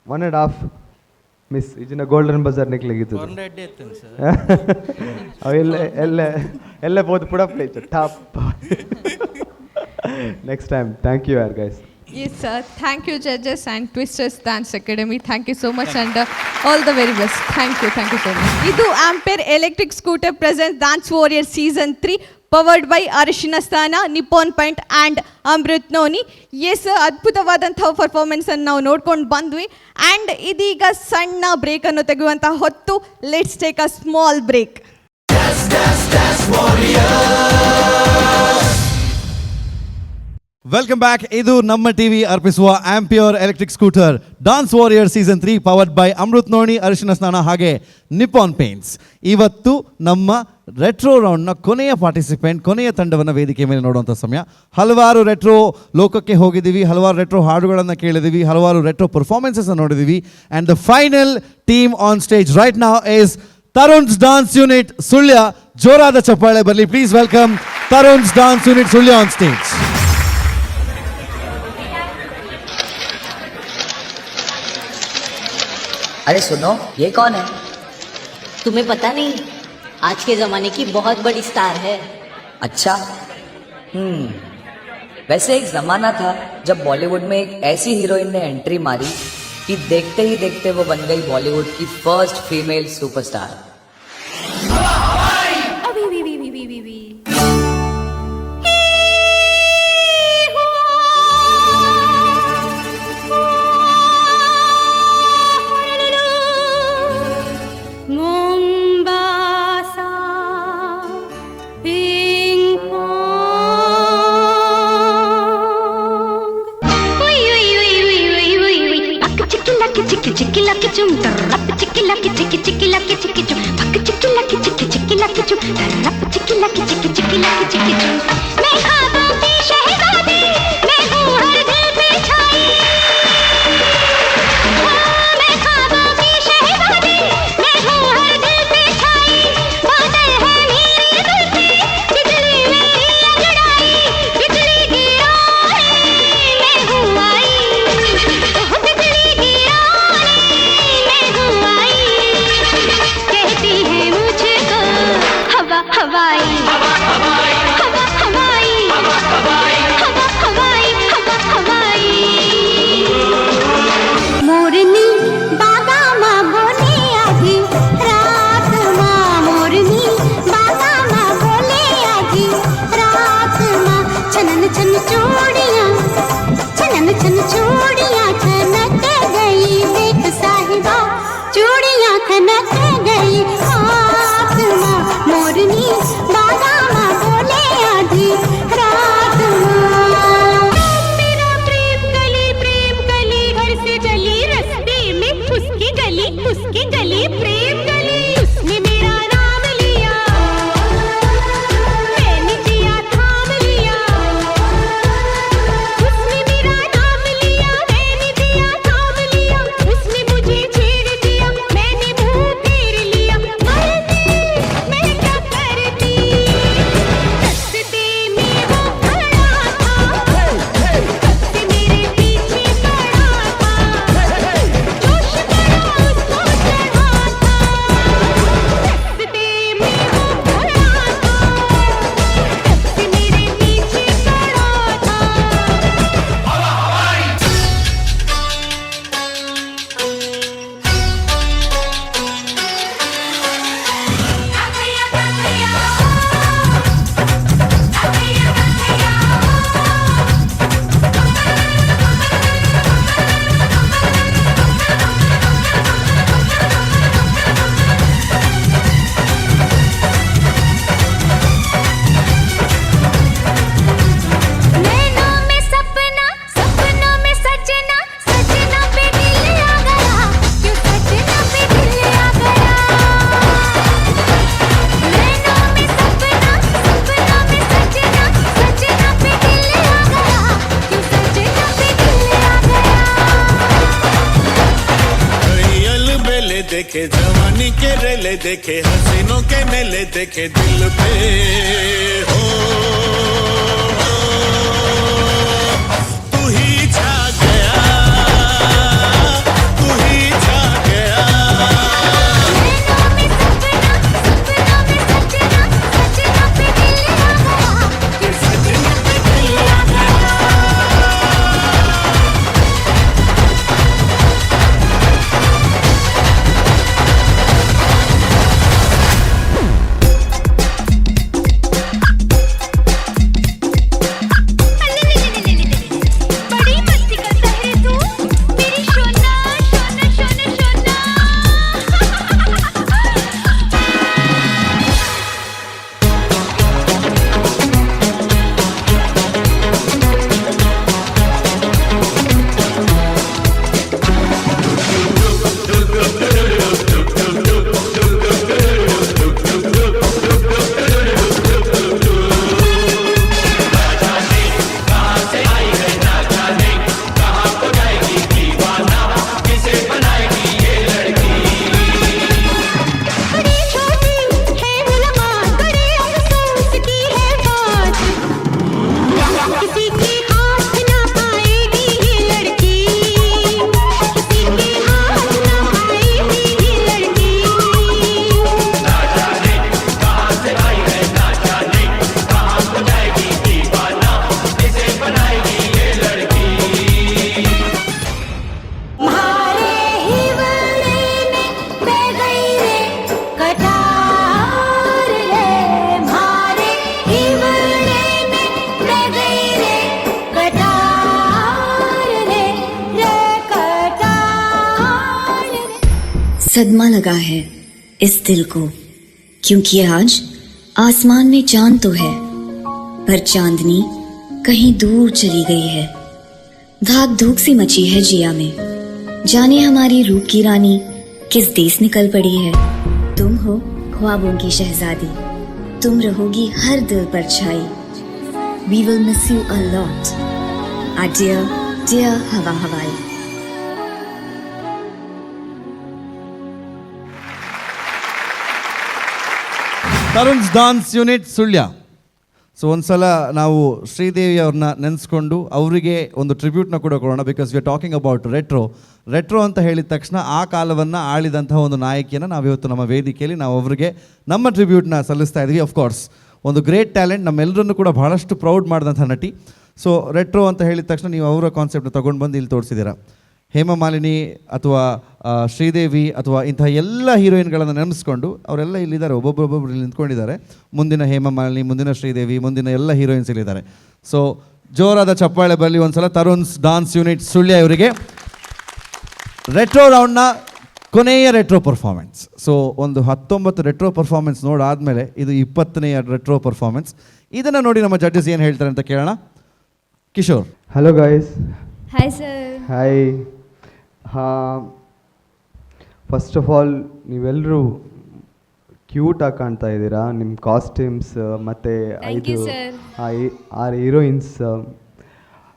1.5 ಮಿಸ್ ಇಜಿನ ಗೋಲ್ಡನ್ ಬಜಾರ್ ನಿಕ್ಲೆಗಿತ್ತು. ಅವೆಲ್ಲ ಎಲ್ಲ ಎಲ್ಲ ಬೋದು ಪುಡಪ್ಲೆ top. Next time thank you are guys. Yes sir, thank you judges and twisters dance academy. Thank you so much and all the very best. Thank you, thank you so much. ಇದು Ampere electric scooter present dance warrior season 3 powered by Arishina Sthana, Nippon paint and Amrut noni. Yes, ಅದ್ಭುತವಾದಂತಹ ಪರ್ಫಾರ್ಮೆನ್ಸನ್ನು ನಾವು ನೋಡ್ಕೊಂಡು ಬಂದ್ವಿ. ಆ್ಯಂಡ್ ಇದೀಗ ಸಣ್ಣ ಬ್ರೇಕನ್ನು ತೆಗೆಯುವಂತಹ ಹೊತ್ತು. Let's take a small break. Welcome back. ಇದು ನಮ್ಮ ಟಿವಿ ಅರ್ಪಿಸುವ Ampere electric scooter dance warrior season 3 powered by Amrut noni, Arishina Snana ಹಾಗೆ ನಿಪಾನ್ ಪೇಂಟ್ಸ್. ಇವತ್ತು ನಮ್ಮ ರೆಟ್ರೋ ರೌಂಡ್ನ ಕೊನೆಯ ಪಾರ್ಟಿಸಿಪೆಂಟ್, ಕೊನೆಯ ತಂಡವನ್ನು ವೇದಿಕೆ ಮೇಲೆ ನೋಡುವಂಥ ಸಮಯ. ಹಲವಾರು ರೆಟ್ರೋ ಲೋಕಕ್ಕೆ ಹೋಗಿದ್ದೀವಿ, ಹಲವಾರು ರೆಟ್ರೋ ಹಾಡುಗಳನ್ನು ಕೇಳಿದ್ದೀವಿ, ಹಲವಾರು ರೆಟ್ರೋ ಪರ್ಫಾರ್ಮೆನ್ಸಸ್ ನೋಡಿದ್ದೀವಿ. And the final team on stage right now is Tarun's dance unit Sullia. ಜೋರಾದ ಚಪ್ಪಾಳೆ ಬರಲಿ. Please welcome Tarun's dance unit Sullia on stage. अरे सुनो, ये कौन है? तुम्हें पता नहीं, आज के जमाने की बहुत बड़ी स्टार है। अच्छा, वैसे एक जमाना था जब बॉलीवुड में एक ऐसी हीरोइन ने एंट्री मारी कि देखते ही देखते वो बन गई बॉलीवुड की फर्स्ट फीमेल सुपरस्टार। अभी भी भी भी भी भी। लकी चिकी चिकी लकी चुम तरप चिकी लकी चिकी चिकी लकी चिकी चुम पक चिकी लकी चिकी चिकी लकी चुम तरप चिकी लकी चिकी चिकी लकी चिकी चुम। मैं ख्वाबों की शहजादी, मैं हूँ हर दिल पे छाई। हाँ, मैं ख्वाबों की शहजादी, मैं हूँ हर दिल पे छाई। बादल है मेरी जुल्फें, बिजली मेरी अंगड़ाई, बिजली गिराने मैं हूँ आई, बिजली गिराने मैं हूँ आई। कहती है मुझको हवा हवाई, हवा हवाई, हवा हवाई, हवा हवाई। मोरनी बागा माँ बोले आधी रात माँ, मोरनी बागा माँ बोले आधी रात माँ। छनन छन चूड़ियाँ, छनन छन चूड़ियाँ खनक गई, देख साहिबा चूड़ियाँ खनक गई हाथ माँ। मोरनी बागा माँ बोले आधी रात माँ। मेरा प्रेम कली घर से चली, रस्ते में उसकी गली प्रेम गली। उसने मेरा नाम लिया, मैंने जिया थाम लिया। उसने मेरा नाम लिया, मैंने जिया थाम लिया। उसने मुझे छेड़ दिया, मैंने मुंह फेर लिया। मरती मैं क्या करती, रस्ते में वो खड़ा था, कब मेरे पीछे पड़ा था, जोश बड़ा उसको चढ़ा था। रस्ते में वो खड़ा था, कब मेरे पीछे पड़ा था। नैनों में सपना, सपनों में सजना, सजना पे दिल आ गया, क्यों सजना पे दिल आ गया। नैनों में सपना, सपनों में सजना, सजना पे दिल आ गया, क्यों सजना पे दिल आ गया। रियल बेले देखे, जवानी के रेले देखे, हसीनों के मेले देखे, दिल पे हो तू ही छा गया, तू ही छा गया। नैनों में सपना, सपनों में सजना, सजना पे दिल आ गया, क्यों सजना पे दिल आ गया। बड़ी मस्ती करता है तू, मेरी शोना शोना शोना शोना। बड़ी छोटी है मुलाकात, बड़े अफसोस की है बात, किसी के हाथ ना आएगी ये लड़की, किसी के हाथ ना आएगी ये लड़की। मारे हिवड़े में बह गई रे कटार रे, मारे हिवड़े में बह गई रे कटार रे, रे कटार रे। सदमा लगा है इस दिल को, क्योंकि आज आसमान में चांद तो है पर चांदनी कहीं दूर चली गई है। धाक धूक सी मची है जिया में, जाने हमारी रूप की रानी किस देश निकल पड़ी है। तुम हो ख्वाबों की शहजादी, तुम रहोगी हर दिल पर छाई। We will miss you a lot, our dear dear Hawa Hawai. Tarun's dance unit Sullia. So ಒಂದ್ಸಲ ನಾವು ಶ್ರೀದೇವಿ ಅವ್ರನ್ನ ನೆನೆಸ್ಕೊಂಡು ಅವರಿಗೆ ಒಂದು ಟ್ರಿಬ್ಯೂಟ್ನ ಕೂಡ ಕೊಡೋಣ, because we are talking about retro. Retro ಅಂತ ಹೇಳಿದ ತಕ್ಷಣ ಆ ಕಾಲವನ್ನು ಆಳಿದಂತಹ ಒಂದು ನಾಯಕಿಯನ್ನು ನಾವಿವತ್ತು ನಮ್ಮ ವೇದಿಕೆಯಲ್ಲಿ ನಾವು ಅವರಿಗೆ ನಮ್ಮ ಟ್ರಿಬ್ಯೂಟ್ನ ಸಲ್ಲಿಸ್ತಾ ಇದ್ದೀವಿ. ಅಫ್ಕೋರ್ಸ್ ಒಂದು ಗ್ರೇಟ್ ಟ್ಯಾಲೆಂಟ್, ನಮ್ಮೆಲ್ಲರನ್ನು ಕೂಡ ಬಹಳಷ್ಟು ಪ್ರೌಡ್ ಮಾಡಿದಂಥ ನಟಿ. ಸೊ ರೆಟ್ರೋ ಅಂತ ಹೇಳಿದ ತಕ್ಷಣ ನೀವು ಅವರ ಕಾನ್ಸೆಪ್ಟ್ನ ತೊಗೊಂಡು ಬಂದು ಇಲ್ಲಿ ತೋರಿಸಿದ್ದೀರಾ. ಹೇಮಾ ಮಾಲಿನಿ ಅಥವಾ ಶ್ರೀದೇವಿ ಅಥವಾ ಇಂತಹ ಎಲ್ಲ ಹೀರೋಯಿನ್ಗಳನ್ನು ನೆನೆಸ್ಕೊಂಡು ಅವರೆಲ್ಲ ಇಲ್ಲಿದ್ದಾರೆ, ಒಬ್ಬೊಬ್ಬರೊಬ್ಬೊಬ್ರು ಇಲ್ಲಿ ನಿಂತ್ಕೊಂಡಿದ್ದಾರೆ. ಮುಂದಿನ ಹೇಮಾ ಮಾಲಿನಿ, ಮುಂದಿನ ಶ್ರೀದೇವಿ, ಮುಂದಿನ ಎಲ್ಲ ಹೀರೋಯಿನ್ಸ್ ಇಲ್ಲಿದ್ದಾರೆ. ಸೊ ಜೋರಾದ ಚಪ್ಪಾಳೆ ಬರಲಿ ಒಂದ್ಸಲ ತರುಣ್ಸ್ ಡಾನ್ಸ್ ಯೂನಿಟ್ ಸುಳ್ಯ ಇವರಿಗೆ. ರೆಟ್ರೋ ರೌಂಡ್ನ ಕೊನೆಯ retro performance. So ಒಂದು 19 ರೆಟ್ರೋ ಪರ್ಫಾರ್ಮೆನ್ಸ್ ನೋಡಾದಮೇಲೆ ಇದು 20ನೇ ರೆಟ್ರೋ ಪರ್ಫಾರ್ಮೆನ್ಸ್. ಇದನ್ನು ನೋಡಿ ನಮ್ಮ ಜಡ್ಜಸ್ ಏನು ಹೇಳ್ತಾರೆ ಅಂತ ಕೇಳೋಣ. Kishore. Hello guys. Hi sir. Hi. ಹಾಂ, first of all ನೀವೆಲ್ಲರೂ ಕ್ಯೂಟಾಗಿ ಕಾಣ್ತಾ ಇದ್ದೀರಾ. ನಿಮ್ಮ ಕಾಸ್ಟ್ಯೂಮ್ಸ್ ಮತ್ತು Thank you, 5 sir. 6 heroines,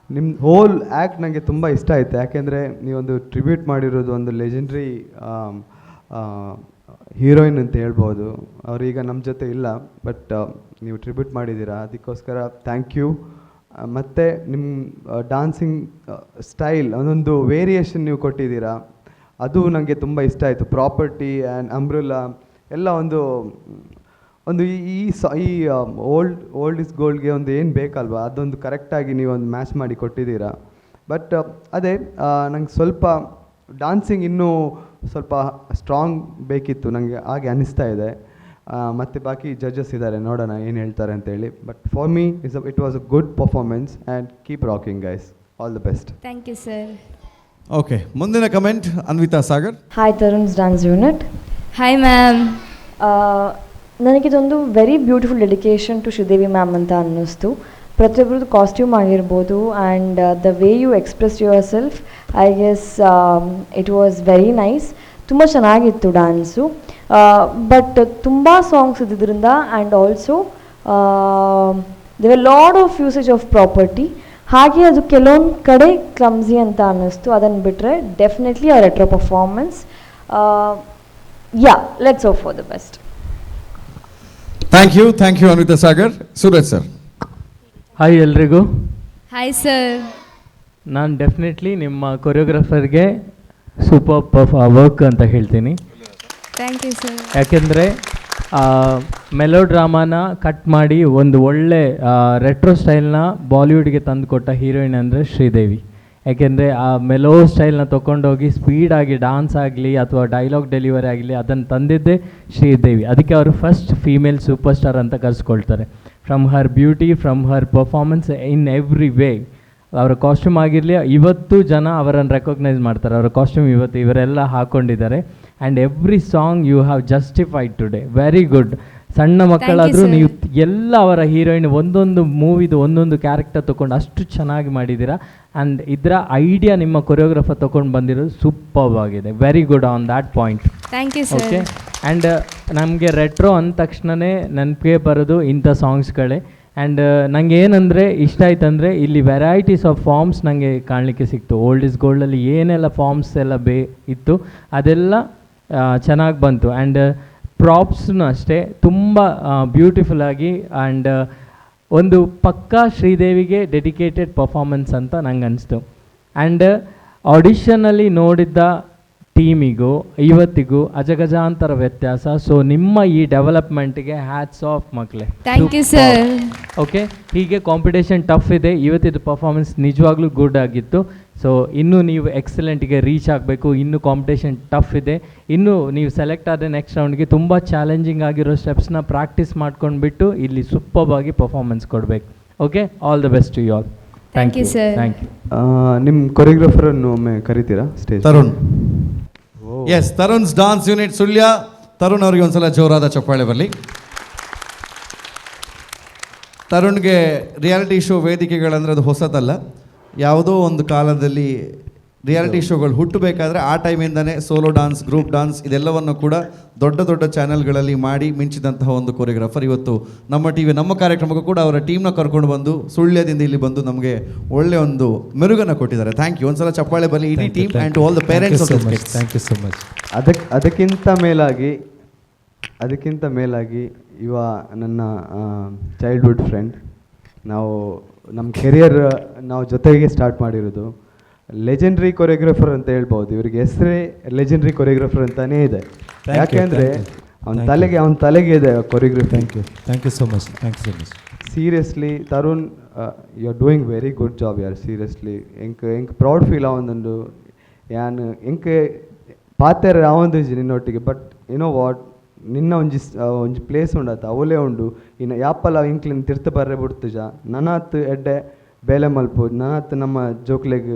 ನಿಮ್ಮ ಹೋಲ್ ಆ್ಯಕ್ಟ್ ನನಗೆ ತುಂಬ ಇಷ್ಟ ಆಯಿತು. ಯಾಕೆಂದರೆ ನೀವೊಂದು ಟ್ರಿಬ್ಯೂಟ್ ಮಾಡಿರೋದು ಒಂದು ಲೆಜೆಂಡ್ರಿ ಹೀರೋಯಿನ್ ಅಂತ ಹೇಳ್ಬೋದು. ಅವರೀಗ ನಮ್ಮ ಜೊತೆ ಇಲ್ಲ, ಬಟ್ ನೀವು ಟ್ರಿಬ್ಯೂಟ್ ಮಾಡಿದ್ದೀರಾ, ಅದಕ್ಕೋಸ್ಕರ thank you. ಮತ್ತು ನಿಮ್ಮ ಡಾನ್ಸಿಂಗ್ ಸ್ಟೈಲ್ ಒಂದೊಂದು ವೇರಿಯೇಷನ್ ನೀವು ಕೊಟ್ಟಿದ್ದೀರಾ, ಅದು ನನಗೆ ತುಂಬ ಇಷ್ಟ ಆಯಿತು. Property and umbrella ಎಲ್ಲ ಒಂದು ಒಂದು ಈ ಈ ಓಲ್ಡ್ is ಗೋಲ್ಡ್ಗೆ ಒಂದು ಏನು ಬೇಕಲ್ವ ಅದೊಂದು ಕರೆಕ್ಟಾಗಿ ನೀವೊಂದು ಮ್ಯಾಚ್ ಮಾಡಿ ಕೊಟ್ಟಿದ್ದೀರಾ. ಬಟ್ ಅದೇ ನಂಗೆ ಸ್ವಲ್ಪ ಡಾನ್ಸಿಂಗ್ ಇನ್ನೂ ಸ್ವಲ್ಪ ಸ್ಟ್ರಾಂಗ್ ಬೇಕಿತ್ತು ನನಗೆ, ಹಾಗೆ ಅನ್ನಿಸ್ತಾ ಇದೆ. ಮತ್ತು ಬಾಕಿ ಜಡ್ಜಸ್ ಇದ್ದಾರೆ, ನೋಡೋಣ ಏನು ಹೇಳ್ತಾರೆ ಅಂತೇಳಿ. But for me it was a good performance and keep rocking guys, all the best. Thank you sir. Okay, ಮುಂದಿನ comment Anvita Sagar. Hi Tarun's dance unit. Hi ma'am. ನನಗಿದೊಂದು very beautiful dedication to Sridevi ma'am ಅಂತ ಅನ್ನಿಸ್ತು. ಪ್ರತಿಯೊಬ್ಬರದ್ದು costume ಆಗಿರ್ಬೋದು and the way you express yourself, I guess it was very nice. ತುಂಬ ಚೆನ್ನಾಗಿತ್ತು dance. But ತುಂಬ songs ಇದ್ದಿದ್ದರಿಂದ and also there lot of usage of property, ಹಾಗೆ ಅದು ಕೆಲವೊಂದು ಕಡೆ ಕ್ಲಮ್ಸಿ ಅಂತ ಅನ್ನಿಸ್ತು. ಅದನ್ನು ಬಿಟ್ಟರೆ ಡೆಫಿನೆಟ್ಲಿ ಆ retro performance. Yeah, let's hope for the best. Thank you, thank you Anvita Sagar. Suraj sir. Hi ಎಲ್ರಿಗೂ. Hi sir. ನಾನು ಡೆಫಿನೆಟ್ಲಿ ನಿಮ್ಮ ಕೊರಿಯೋಗ್ರಾಫರ್ಗೆ ಸೂಪರ್ ವರ್ಕ್ ಅಂತ ಹೇಳ್ತೀನಿ. Thank you sir. ಯಾಕೆಂದರೆ ಮೆಲೋ ಡ್ರಾಮಾನ ಕಟ್ ಮಾಡಿ ಒಂದು ಒಳ್ಳೆ ರೆಟ್ರೋ ಸ್ಟೈಲ್ನ ಬಾಲಿವುಡ್ಗೆ ತಂದುಕೊಟ್ಟ ಹೀರೋಯಿನ್ ಅಂದರೆ ಶ್ರೀದೇವಿ. ಯಾಕೆಂದರೆ ಆ ಮೆಲೋ ಸ್ಟೈಲ್ನ ತೊಗೊಂಡೋಗಿ ಸ್ಪೀಡಾಗಿ ಡಾನ್ಸ್ ಆಗಲಿ ಅಥವಾ ಡೈಲಾಗ್ ಡೆಲಿವರಿ ಆಗಲಿ ಅದನ್ನು ತಂದಿದ್ದೇ ಶ್ರೀದೇವಿ. ಅದಕ್ಕೆ ಅವರು first female super star ಅಂತ ಕರೆಸ್ಕೊಳ್ತಾರೆ. From her beauty, from her performance in every way. ಅವರ ಕಾಸ್ಟ್ಯೂಮ್ ಆಗಿರಲಿ, ಇವತ್ತು ಜನ ಅವರನ್ನು ರೆಕಗ್ನೈಸ್ ಮಾಡ್ತಾರೆ. ಅವರ ಕಾಸ್ಟ್ಯೂಮ್ ಇವತ್ತು ಇವರೆಲ್ಲ ಹಾಕ್ಕೊಂಡಿದ್ದಾರೆ. And every song you have justified today, very good. ಸಣ್ಣ ಮಕ್ಕಳಾದರೂ ನೀವು ಎಲ್ಲ ಅವರ ಹೀರೋಯಿನ್ ಒಂದೊಂದು ಮೂವಿದು ಒಂದೊಂದು ಕ್ಯಾರೆಕ್ಟರ್ ತೊಗೊಂಡು ಅಷ್ಟು ಚೆನ್ನಾಗಿ ಮಾಡಿದ್ದೀರಾ. ಆ್ಯಂಡ್ ಇದರ ಐಡಿಯಾ ನಿಮ್ಮ ಕೊರಿಯೋಗ್ರಾಫರ್ ತೊಗೊಂಡು ಬಂದಿರೋದು ಸೂಪರ್ಬ್ ಆಗಿದೆ. Very good on that point. Thank you sir. Okay, and ನಮಗೆ ರೆಟ್ರೋ ಅಂದ ತಕ್ಷಣವೇ ನೆನಪಿಗೆ ಬರೋದು ಇಂಥ ಸಾಂಗ್ಸ್ಗಳೇ. ಆ್ಯಂಡ್ ನನಗೆ ಏನಂದರೆ ಇಷ್ಟ ಆಯ್ತಂದರೆ ಇಲ್ಲಿ varieties of forms ನನಗೆ ಕಾಣಲಿಕ್ಕೆ ಸಿಕ್ತು. ಓಲ್ಡ್ is ಗೋಲ್ಡಲ್ಲಿ ಏನೆಲ್ಲ ಫಾರ್ಮ್ಸ್ ಎಲ್ಲ ಇತ್ತು ಅದೆಲ್ಲ ಚೆನ್ನಾಗಿ ಬಂತು. ಆ್ಯಂಡ್ ಪ್ರಾಪ್ಸ್ನು ಅಷ್ಟೇ ತುಂಬ ಬ್ಯೂಟಿಫುಲ್ಲಾಗಿ ಆ್ಯಂಡ್ ಒಂದು ಪಕ್ಕಾ ಶ್ರೀದೇವಿಗೆ ಡೆಡಿಕೇಟೆಡ್ ಪರ್ಫಾರ್ಮೆನ್ಸ್ ಅಂತ ನಂಗೆ ಅನಿಸ್ತು. ಆ್ಯಂಡ್ ಆಡಿಷನಲ್ಲಿ ನೋಡಿದ್ದ ಟೀಮಿಗೂ ಇವತ್ತಿಗೂ ಅಜಗಜಾಂತರ ವ್ಯತ್ಯಾಸ. ಸೊ ನಿಮ್ಮ ಈ ಡೆವಲಪ್ಮೆಂಟ್ಗೆ ಹ್ಯಾಟ್ಸ್ ಆಫ್ ಮಕ್ಕಳೇ. Thank you sir. Okay, ಹೀಗೆ ಕಾಂಪಿಟೇಷನ್ ಟಫ್ ಇದೆ. ಇವತ್ತಿದ್ದು ಪರ್ಫಾರ್ಮೆನ್ಸ್ ನಿಜವಾಗ್ಲೂ ಗುಡ್ ಆಗಿತ್ತು. ಸೊ ಇನ್ನೂ ನೀವು ಎಕ್ಸಲೆಂಟ್ಗೆ ರೀಚ್ ಆಗಬೇಕು. ಇನ್ನೂ ಕಾಂಪಿಟೇಷನ್ ಟಫ್ ಇದೆ. ಇನ್ನೂ ನೀವು ಸೆಲೆಕ್ಟ್ ಆದರೆ ನೆಕ್ಸ್ಟ್ ರೌಂಡ್ಗೆ ತುಂಬ ಚಾಲೆಂಜಿಂಗ್ ಆಗಿರೋ ಸ್ಟೆಪ್ಸ್ನ ಪ್ರಾಕ್ಟೀಸ್ ಮಾಡ್ಕೊಂಡ್ಬಿಟ್ಟು ಇಲ್ಲಿ ಸೂಪರ್ಬಾಗಿ ಪರ್ಫಾರ್ಮೆನ್ಸ್ ಕೊಡಬೇಕು. Okay, all the best to you all. Thank you sir. Thank you. ನಿಮ್ಮ ಕೊರಿಯೋಗ್ರಾಫರನ್ನು ಒಮ್ಮೆ ಕರಿತೀರಾ stage? Tarun. Yes, Tarun's dance unit Sullia. Tarun ಅವರಿಗೆ ಒಂದ್ಸಲ ಜೋರಾದ ಚಪ್ಪಾಳೆ ಬರಲಿ. ತರುಣ್ಗೆ ರಿಯಾಲಿಟಿ ಶೋ ವೇದಿಕೆಗಳಂದರೆ ಅದು ಹೊಸತಲ್ಲ. ಯಾವುದೋ ಒಂದು ಕಾಲದಲ್ಲಿ ರಿಯಾಲಿಟಿ ಶೋಗಳು ಹುಟ್ಟಬೇಕಾದ್ರೆ ಆ ಟೈಮಿಂದನೇ ಸೋಲೋ ಡಾನ್ಸ್, ಗ್ರೂಪ್ ಡಾನ್ಸ್ ಇದೆಲ್ಲವನ್ನು ಕೂಡ ದೊಡ್ಡ ದೊಡ್ಡ ಚಾನೆಲ್ಗಳಲ್ಲಿ ಮಾಡಿ ಮಿಂಚಿದಂತಹ ಒಂದು ಕೊರಿಯೋಗ್ರಾಫರ್. ಇವತ್ತು ನಮ್ಮ ಟಿವಿ ನಮ್ಮ ಕಾರ್ಯಕ್ರಮಕ್ಕೂ ಕೂಡ ಅವರ ಟೀಮ್ನ ಕರ್ಕೊಂಡು ಬಂದು ಸುಳ್ಯದಿಂದ ಇಲ್ಲಿ ಬಂದು ನಮಗೆ ಒಳ್ಳೆ ಒಂದು ಮೆರುಗನ್ನು ಕೊಟ್ಟಿದ್ದಾರೆ. Thank you. ಒಂದ್ಸಲ ಚಪ್ಪಾಳೆ ಬರಲಿ ಇಡೀ Thank you, team thank and you. All the Thank you parents so of much. Thank you so much. ಅದಕ್ಕಿಂತ ಮೇಲಾಗಿ ಇವ ನನ್ನ ಚೈಲ್ಡ್ಹುಡ್ ಫ್ರೆಂಡ್. ನಾವು ನಮ್ಮ ಕೆರಿಯರ್ ನಾವು ಜೊತೆಗೆ ಸ್ಟಾರ್ಟ್ ಮಾಡಿರೋದು. ಲೆಜೆಂಡ್ರಿ ಕೊರಿಯೋಗ್ರಾಫರ್ ಅಂತ ಹೇಳ್ಬೋದು. ಇವ್ರಿಗೆ ಹೆಸರೇ ಲೆಜೆಂಡ್ರಿ ಕೊರಿಯೋಗ್ರಾಫರ್ ಅಂತಾನೇ ಇದೆ. Thank you, ಯಾಕೆಂದರೆ thank you. ಅವನ Thank you. ತಲೆಗೆ ಇದೆ choreography. Thank you, thank you so much, thank you so much. Seriously Tarun, you are doing very good job ಯಾರ್. ಸೀರಿಯಸ್ಲಿ ಎಂಕ್ ಎಂಕ್ ಪ್ರೌಡ್ ಫೀಲ್ ಆವೊಂದುಂಡು. ಯಾನ್ ಎಂಕ್ ಪಾತೆರ ಆವೊಂದಿಜ್ಜಿ ನಿನ್ನೊಟ್ಟಿಗೆ, ಬಟ್ you know what, ನಿನ್ನ ಒಂಜಿ ಪ್ಲೇಸ್ ಉಂಡತ್ತ, ಅವಲೇ ಉಂಡು. ಇನ್ನು ಯಾಪಲ ಇಂಕ್ಲಿನ್ ತಿರ್ತು ಬರ್ರೆ ಬುಡ್ತುಜ. ನನಾತ್ ಎಡ್ಡೆ ಬೇಲೆ ಮಲ್ಪು, ನನಾತ್ ನಮ್ಮ ಜೋಕ್ಲೆಗ್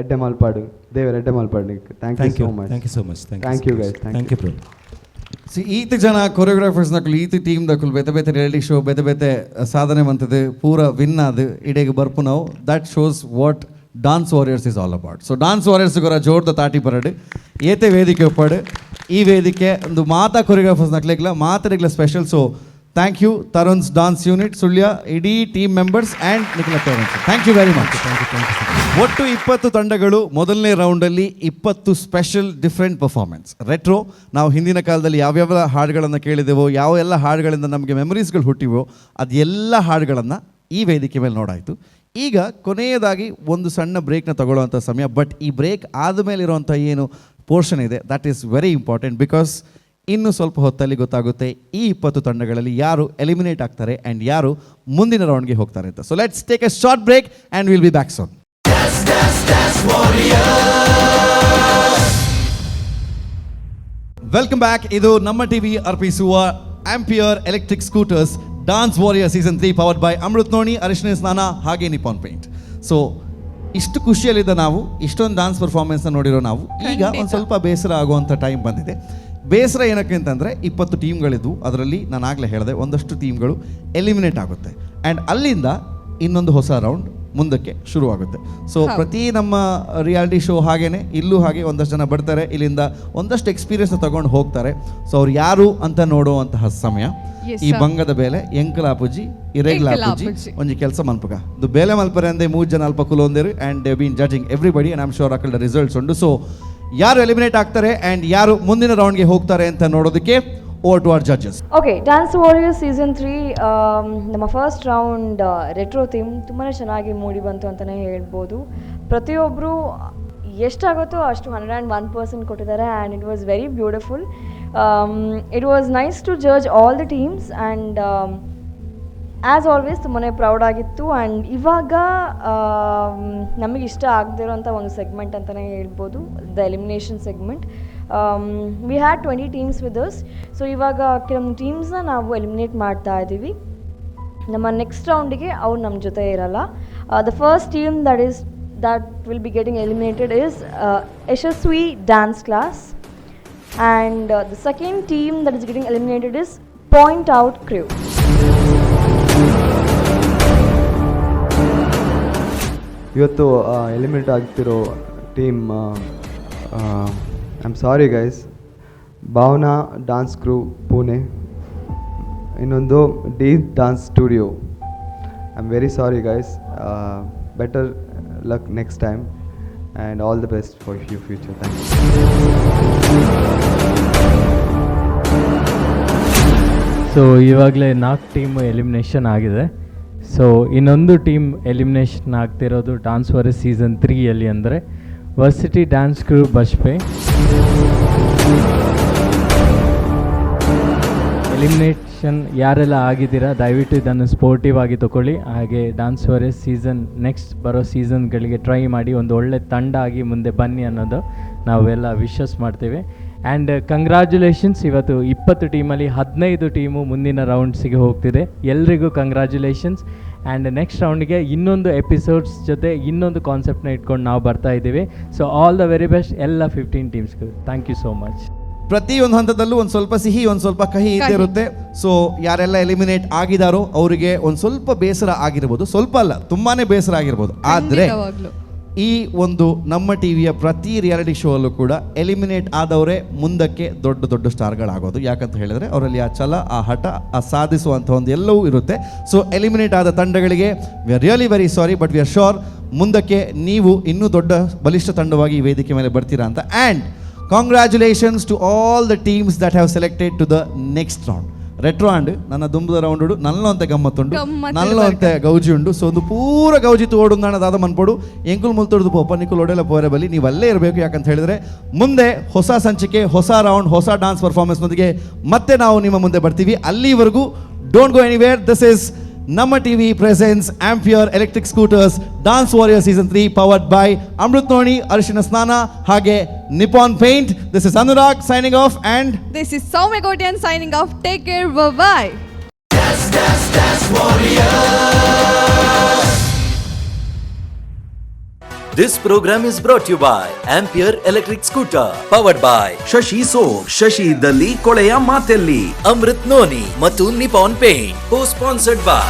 ಎಡ್ಡೆ ಮಲ್ಪಾಡು, ದೇವರ್ ಎಡ್ಡೆ ಮಲ್ಪಾಡು. Thank you Thank so you. Much. Thank you so much. Thank you thank so you much. Guys, thank Thank you. You, bro. C, ಈತ ಜನ ಕೊರಿಯೋಗ್ರಾಫರ್ಸ್ ನಕಲು, ಈತ ಟೀಮ್ ದಕುಲು ಬೇತೆ ಬೇತೆ ರಿಯಾಲಿಟಿ ಶೋ ಬೇತೆ ಬೇತೆ ಸಾಧನೆ ಮಂತದ್ದು ಪೂರ ವಿನ್ ಆದ್ ಇಡೀಗ ಬರ್ಪು ನಾವು. That shows what Dance Warriors is all about. So dance warriors ಗೊರ ಜೋರ್ದ ತಾಟಿ ಬರಡು. ಏತೆ ವೇದಿಕೆ ಒಪ್ಪಾಡು. ಈ ವೇದಿಕೆ ಒಂದು ಮಾತಾ ಕೊರಿಯೋಗ್ರಾಫರ್ಸ್ ನಕ್ಲೆಗ್ಲ ಮಾತರಿಗ್ಲ special. So thank you Tarun's Dance Unit Sullia ಇಡೀ ಟೀಮ್ ಮೆಂಬರ್ಸ್ ಆ್ಯಂಡ್ ನಿಖಿಲ parents. Thank you very much. ಒಟ್ಟು 20 ತಂಡಗಳು. ಮೊದಲನೇ ರೌಂಡಲ್ಲಿ 20 ಸ್ಪೆಷಲ್ ಡಿಫ್ರೆಂಟ್ ಪರ್ಫಾರ್ಮೆನ್ಸ್. ರೆಟ್ರೋ, ನಾವು ಹಿಂದಿನ ಕಾಲದಲ್ಲಿ ಯಾವ್ಯಾವ ಹಾಡುಗಳನ್ನು ಕೇಳಿದೆವೋ, ಯಾವ ಎಲ್ಲ ಹಾಡುಗಳಿಂದ ನಮಗೆ ಮೆಮೊರೀಸ್ಗಳು ಹುಟ್ಟಿವೋ, ಅದೆಲ್ಲ ಹಾಡುಗಳನ್ನು ಈ ವೇದಿಕೆ ಮೇಲೆ ನೋಡಾಯಿತು. ಈಗ ಕೊನೆಯದಾಗಿ ಒಂದು ಸಣ್ಣ ಬ್ರೇಕ್ನ ತಗೊಳ್ಳುವಂಥ ಸಮಯ. ಬಟ್ ಈ ಬ್ರೇಕ್ ಆದಮೇಲೆ ಇರುವಂಥ ಏನು ಪೋರ್ಷನ್ ಇದೆ, that is very important, because ಇನ್ನು ಸ್ವಲ್ಪ ಹೊತ್ತಲ್ಲಿ ಗೊತ್ತಾಗುತ್ತೆ ಈ 20 ತಂಡಗಳಲ್ಲಿ ಯಾರು ಎಲಿಮಿನೇಟ್ ಆಗ್ತಾರೆ ಆ್ಯಂಡ್ ಯಾರು ಮುಂದಿನ ರೌಂಡ್ಗೆ ಹೋಗ್ತಾರೆ ಅಂತ. So let's take a short break and we'll be back soon. Welcome back. ಇದು ನಮ್ಮ ಟಿವಿ ಅರ್ಪಿಸುವ Ampere electric scooters Dance Warrior season 3, powered by Amrit noni, ಅರಿಶಿನ ಸ್ನಾನ ಹಾಗೆ ನಿಪಾನ್ ಪೇಂಟ್. ಸೊ ಇಷ್ಟು ಖುಷಿಯಲ್ಲಿದ್ದ ನಾವು, ಇಷ್ಟೊಂದು ಡಾನ್ಸ್ ಪರ್ಫಾರ್ಮೆನ್ಸ್ನ ನೋಡಿರೋ ನಾವು, ಈಗ ಒಂದು ಸ್ವಲ್ಪ ಬೇಸರ ಆಗುವಂಥ ಟೈಮ್ ಬಂದಿದೆ. ಬೇಸರ ಏನಕ್ಕೆ ಅಂತಂದರೆ, 20 ಟೀಮ್ಗಳಿದ್ವು. ಅದರಲ್ಲಿ ನಾನು ಆಗಲೇ ಹೇಳಿದೆ, ಒಂದಷ್ಟು ಟೀಮ್ಗಳು ಎಲಿಮಿನೇಟ್ ಆಗುತ್ತೆ ಆ್ಯಂಡ್ ಅಲ್ಲಿಂದ ಇನ್ನೊಂದು ಹೊಸ ರೌಂಡ್ ಮುಂದಕ್ಕೆ ಶುರುವಾಗುತ್ತೆ. ಸೊ ಪ್ರತಿ ನಮ್ಮ ರಿಯಾಲಿಟಿ ಶೋ ಹಾಗೇನೆ ಇಲ್ಲೂ ಹಾಗೆ ಒಂದಷ್ಟು ಜನ ಬರ್ತಾರೆ, ಇಲ್ಲಿಂದ ಒಂದಷ್ಟು ಎಕ್ಸ್ಪೀರಿಯನ್ಸ್ ತಗೊಂಡು ಹೋಗ್ತಾರೆ. ಸೊ ಅವ್ರು ಯಾರು ಅಂತ ನೋಡುವಂತಹ ಸಮಯ. ಈ sir. ಬಂಗದ ಬೇಲೆ ಎಂಕಲಾಪುಜಿ ಇರೆಗ್ಲಾಪುಜಿ. ಎಂಕಲಾಪುಜಿ. ಒಂಜಿ ಕೆಲಸ ಮನ್ಪುಗ. ಇದು ಬೇಲೆ ಮಲ್ಪರೆ ಅಂದೆ ಮೂರು ಜನ ಅಲ್ಪ ಕುಲೊಂದಿರು and they been judging everybody and I'm sure ಅಕಲ್ಡ results ಉಂಟು. ಸೊ ಯಾರು ಎಲಿಮಿನೇಟ್ ಆಗ್ತಾರೆ ಆ್ಯಂಡ್ ಯಾರು ಮುಂದಿನ ರೌಂಡ್ಗೆ ಹೋಗ್ತಾರೆ ಅಂತ ನೋಡೋದಕ್ಕೆ over to our judges. Okay, dance warrior season 3 ನಮ್ಮ ಫಸ್ಟ್ ರೌಂಡ್ ರೆಟ್ರೋ ಥೀಮ್ ತುಂಬಾ ಚೆನ್ನಾಗಿ ಮೂಡಿ ಬಂತು ಅಂತಲೇ ಹೇಳ್ಬೋದು. ಪ್ರತಿಯೊಬ್ಬರು ಎಷ್ಟಾಗುತ್ತೋ ಅಷ್ಟು 101% ಕೊಟ್ಟಿದ್ದಾರೆ and it was very beautiful. It was nice to judge all the teams and as always ತುಂಬಾ ಪ್ರೌಡ್ ಆಗಿತ್ತು. ಆ್ಯಂಡ್ ಇವಾಗ ನಮಗೆ ಇಷ್ಟ ಆಗದಿರೋಂಥ ಒಂದು ಸೆಗ್ಮೆಂಟ್ ಅಂತಲೇ ಹೇಳ್ಬೋದು, the elimination segment. We had 20 teams with us. So ಇವಾಗ ಕೆಲವೊಂದು ಟೀಮ್ಸ್ನ ನಾವು ಎಲಿಮಿನೇಟ್ ಮಾಡ್ತಾ ಇದ್ದೀವಿ. ನಮ್ಮ ನೆಕ್ಸ್ಟ್ ರೌಂಡಿಗೆ ಅವ್ರು ನಮ್ಮ ಜೊತೆ ಇರಲ್ಲ. The first team that will be getting eliminated is Yashasvi Dance Class, and the second team that is getting eliminated is Point Out Crew. ಇವತ್ತು ಎಲಿಮಿನೇಟ್ ಆಗ್ತಿರೋ team, I am sorry guys, Bhavana dance crew Pune, ಇನ್ನೊಂದು D dance studio. I am very sorry guys. Better luck next time and all the best for you future. Thank you. So ಇವಾಗಲೇ ನಾಲ್ಕು ಟೀಮ್ ಎಲಿಮಿನೇಷನ್ ಆಗಿದೆ. ಸೊ ಇನ್ನೊಂದು ಟೀಮ್ ಎಲಿಮಿನೇಷನ್ ಆಗ್ತಿರೋದು ಡಾನ್ಸ್ ವಾರಿಯರ್ ಸೀಸನ್ 3ಯಲ್ಲಿ ಅಂದರೆ varsity dance crew Bajpe. Elimination ಯಾರೆಲ್ಲ ಆಗಿದ್ದೀರಾ, ದಯವಿಟ್ಟು ಇದನ್ನು ಸ್ಪೋರ್ಟಿವ್ ಆಗಿ ತಗೊಳ್ಳಿ. ಹಾಗೆ ಡಾನ್ಸ್ ವಾರಿಯರ್ ಸೀಸನ್ ನೆಕ್ಸ್ಟ್ ಬರೋ ಸೀಸನ್ಗಳಿಗೆ ಟ್ರೈ ಮಾಡಿ, ಒಂದು ಒಳ್ಳೆ ತಂಡ ಆಗಿ ಮುಂದೆ ಬನ್ನಿ ಅನ್ನೋದು ನಾವೆಲ್ಲ ವಿಶಸ್ ಮಾಡ್ತೀವಿ. And congratulations. ಇವತ್ತು 20 ಟೀಮಲ್ಲಿ 15 ಟೀಮು ಮುಂದಿನ ರೌಂಡ್ಸಿಗೆ ಹೋಗ್ತಿದೆ. ಎಲ್ರಿಗೂ ಕಂಗ್ರ್ಯಾಚುಲೇಷನ್ಸ್. ಆ್ಯಂಡ್ ನೆಕ್ಸ್ಟ್ ರೌಂಡ್ಗೆ ಇನ್ನೊಂದು ಎಪಿಸೋಡ್ಸ್ ಜೊತೆ ಇನ್ನೊಂದು ಕಾನ್ಸೆಪ್ಟ್ನ ಇಟ್ಕೊಂಡು ನಾವು ಬರ್ತಾ ಇದ್ದೀವಿ. So all the very best ಎಲ್ಲ 15 ಟೀಮ್ಸ್ಗೂ. Thank you so much. ಪ್ರತಿಯೊಂದು ಹಂತದಲ್ಲೂ ಒಂದು ಸ್ವಲ್ಪ ಸಿಹಿ, ಒಂದು ಸ್ವಲ್ಪ ಕಹಿ ಇದ್ದೇ ಕಹಿ. ಇರುತ್ತೆ. ಸೊ ಯಾರೆಲ್ಲ ಎಲಿಮಿನೇಟ್ ಆಗಿದಾರೋ ಅವರಿಗೆ ಒಂದು ಸ್ವಲ್ಪ ಬೇಸರ ಆಗಿರ್ಬೋದು. ಸ್ವಲ್ಪ ಅಲ್ಲ, ತುಂಬಾನೇ ಬೇಸರ ಆಗಿರ್ಬೋದು. ಆದರೆ ಖಂಡಿತವಾಗ್ಲೂ. ಈ ಒಂದು ನಮ್ಮ ಟಿವಿಯ ಪ್ರತಿ ರಿಯಾಲಿಟಿ ಶೋ ಅಲ್ಲೂ ಕೂಡ ಎಲಿಮಿನೇಟ್ ಆದವರೇ ಮುಂದಕ್ಕೆ ದೊಡ್ಡ ದೊಡ್ಡ ಸ್ಟಾರ್ಗಳಾಗೋದು. ಯಾಕಂತ ಹೇಳಿದ್ರೆ ಅವರಲ್ಲಿ ಆ ಛಲ, ಆ ಹಠ, ಆ ಸಾಧಿಸುವಂಥ ಒಂದು ಎಲ್ಲವೂ ಇರುತ್ತೆ. ಸೊ ಎಲಿಮಿನೇಟ್ ಆದ ತಂಡಗಳಿಗೆ we are really very sorry, but we are sure ಮುಂದಕ್ಕೆ ನೀವು ಇನ್ನೂ ದೊಡ್ಡ ಬಲಿಷ್ಠ ತಂಡವಾಗಿ ಈ ವೇದಿಕೆ ಮೇಲೆ ಬರ್ತೀರಾ ಅಂತ. And congratulations to all the teams that have selected to the next round. Retro and ನನ್ನ ದುಂಬದ ರೌಂಡ್ ನಲ್ಲ ಅಂತ ಗಮ್ಮತ್ತುಂಡು. ಗಮ್ಮತ್ತು. ನಲ್ಲ ಅಂತೆ ಗೌಜಿ ಉಂಡು. ಸೊ ಒಂದು ಪೂರ ಗೌಜಿ ತೋಡು ದಾದ ಮನ್ಪೊಡು. ಎಂಕುಲ್ ಮುಲ್ತೊಡ್ದು ಪೋಪ, ನಿಕುಲ್ ಒಡೆಲ್ಲ ಪೋರೆ ಬಲಿ, ನೀವು ಅಲ್ಲೇ ಇರಬೇಕು. ಯಾಕಂತ ಹೇಳಿದ್ರೆ ಮುಂದೆ ಹೊಸ ಸಂಚಿಕೆ, ಹೊಸ ರೌಂಡ್, ಹೊಸ ಡಾನ್ಸ್ ಪರ್ಫಾರ್ಮೆನ್ಸ್ನೊಂದಿಗೆ ಮತ್ತೆ ನಾವು ನಿಮ್ಮ ಮುಂದೆ ಬರ್ತೀವಿ. ಅಲ್ಲಿವರೆಗೂ don't go anywhere. This is Namma TV presents Ampere electric scooters Dance Warrior season 3, powered by Amrit noni ಅರಿಶಿನ ಸ್ನಾನ ಹಾಗೆ Nippon paint. This is Anurag signing off and this is Soumya Kotian signing off. Take care, bye. This program is brought you by Ampere electric scooter, powered by Shashi soap, Shashi ಇದ್ದಲ್ಲಿ ಕೊಳೆಯ ಮಾತೆಲ್ಲಿ. ಅಮೃತ್ ನೋನಿ ಮತ್ತು Nippon paint, co sponsored by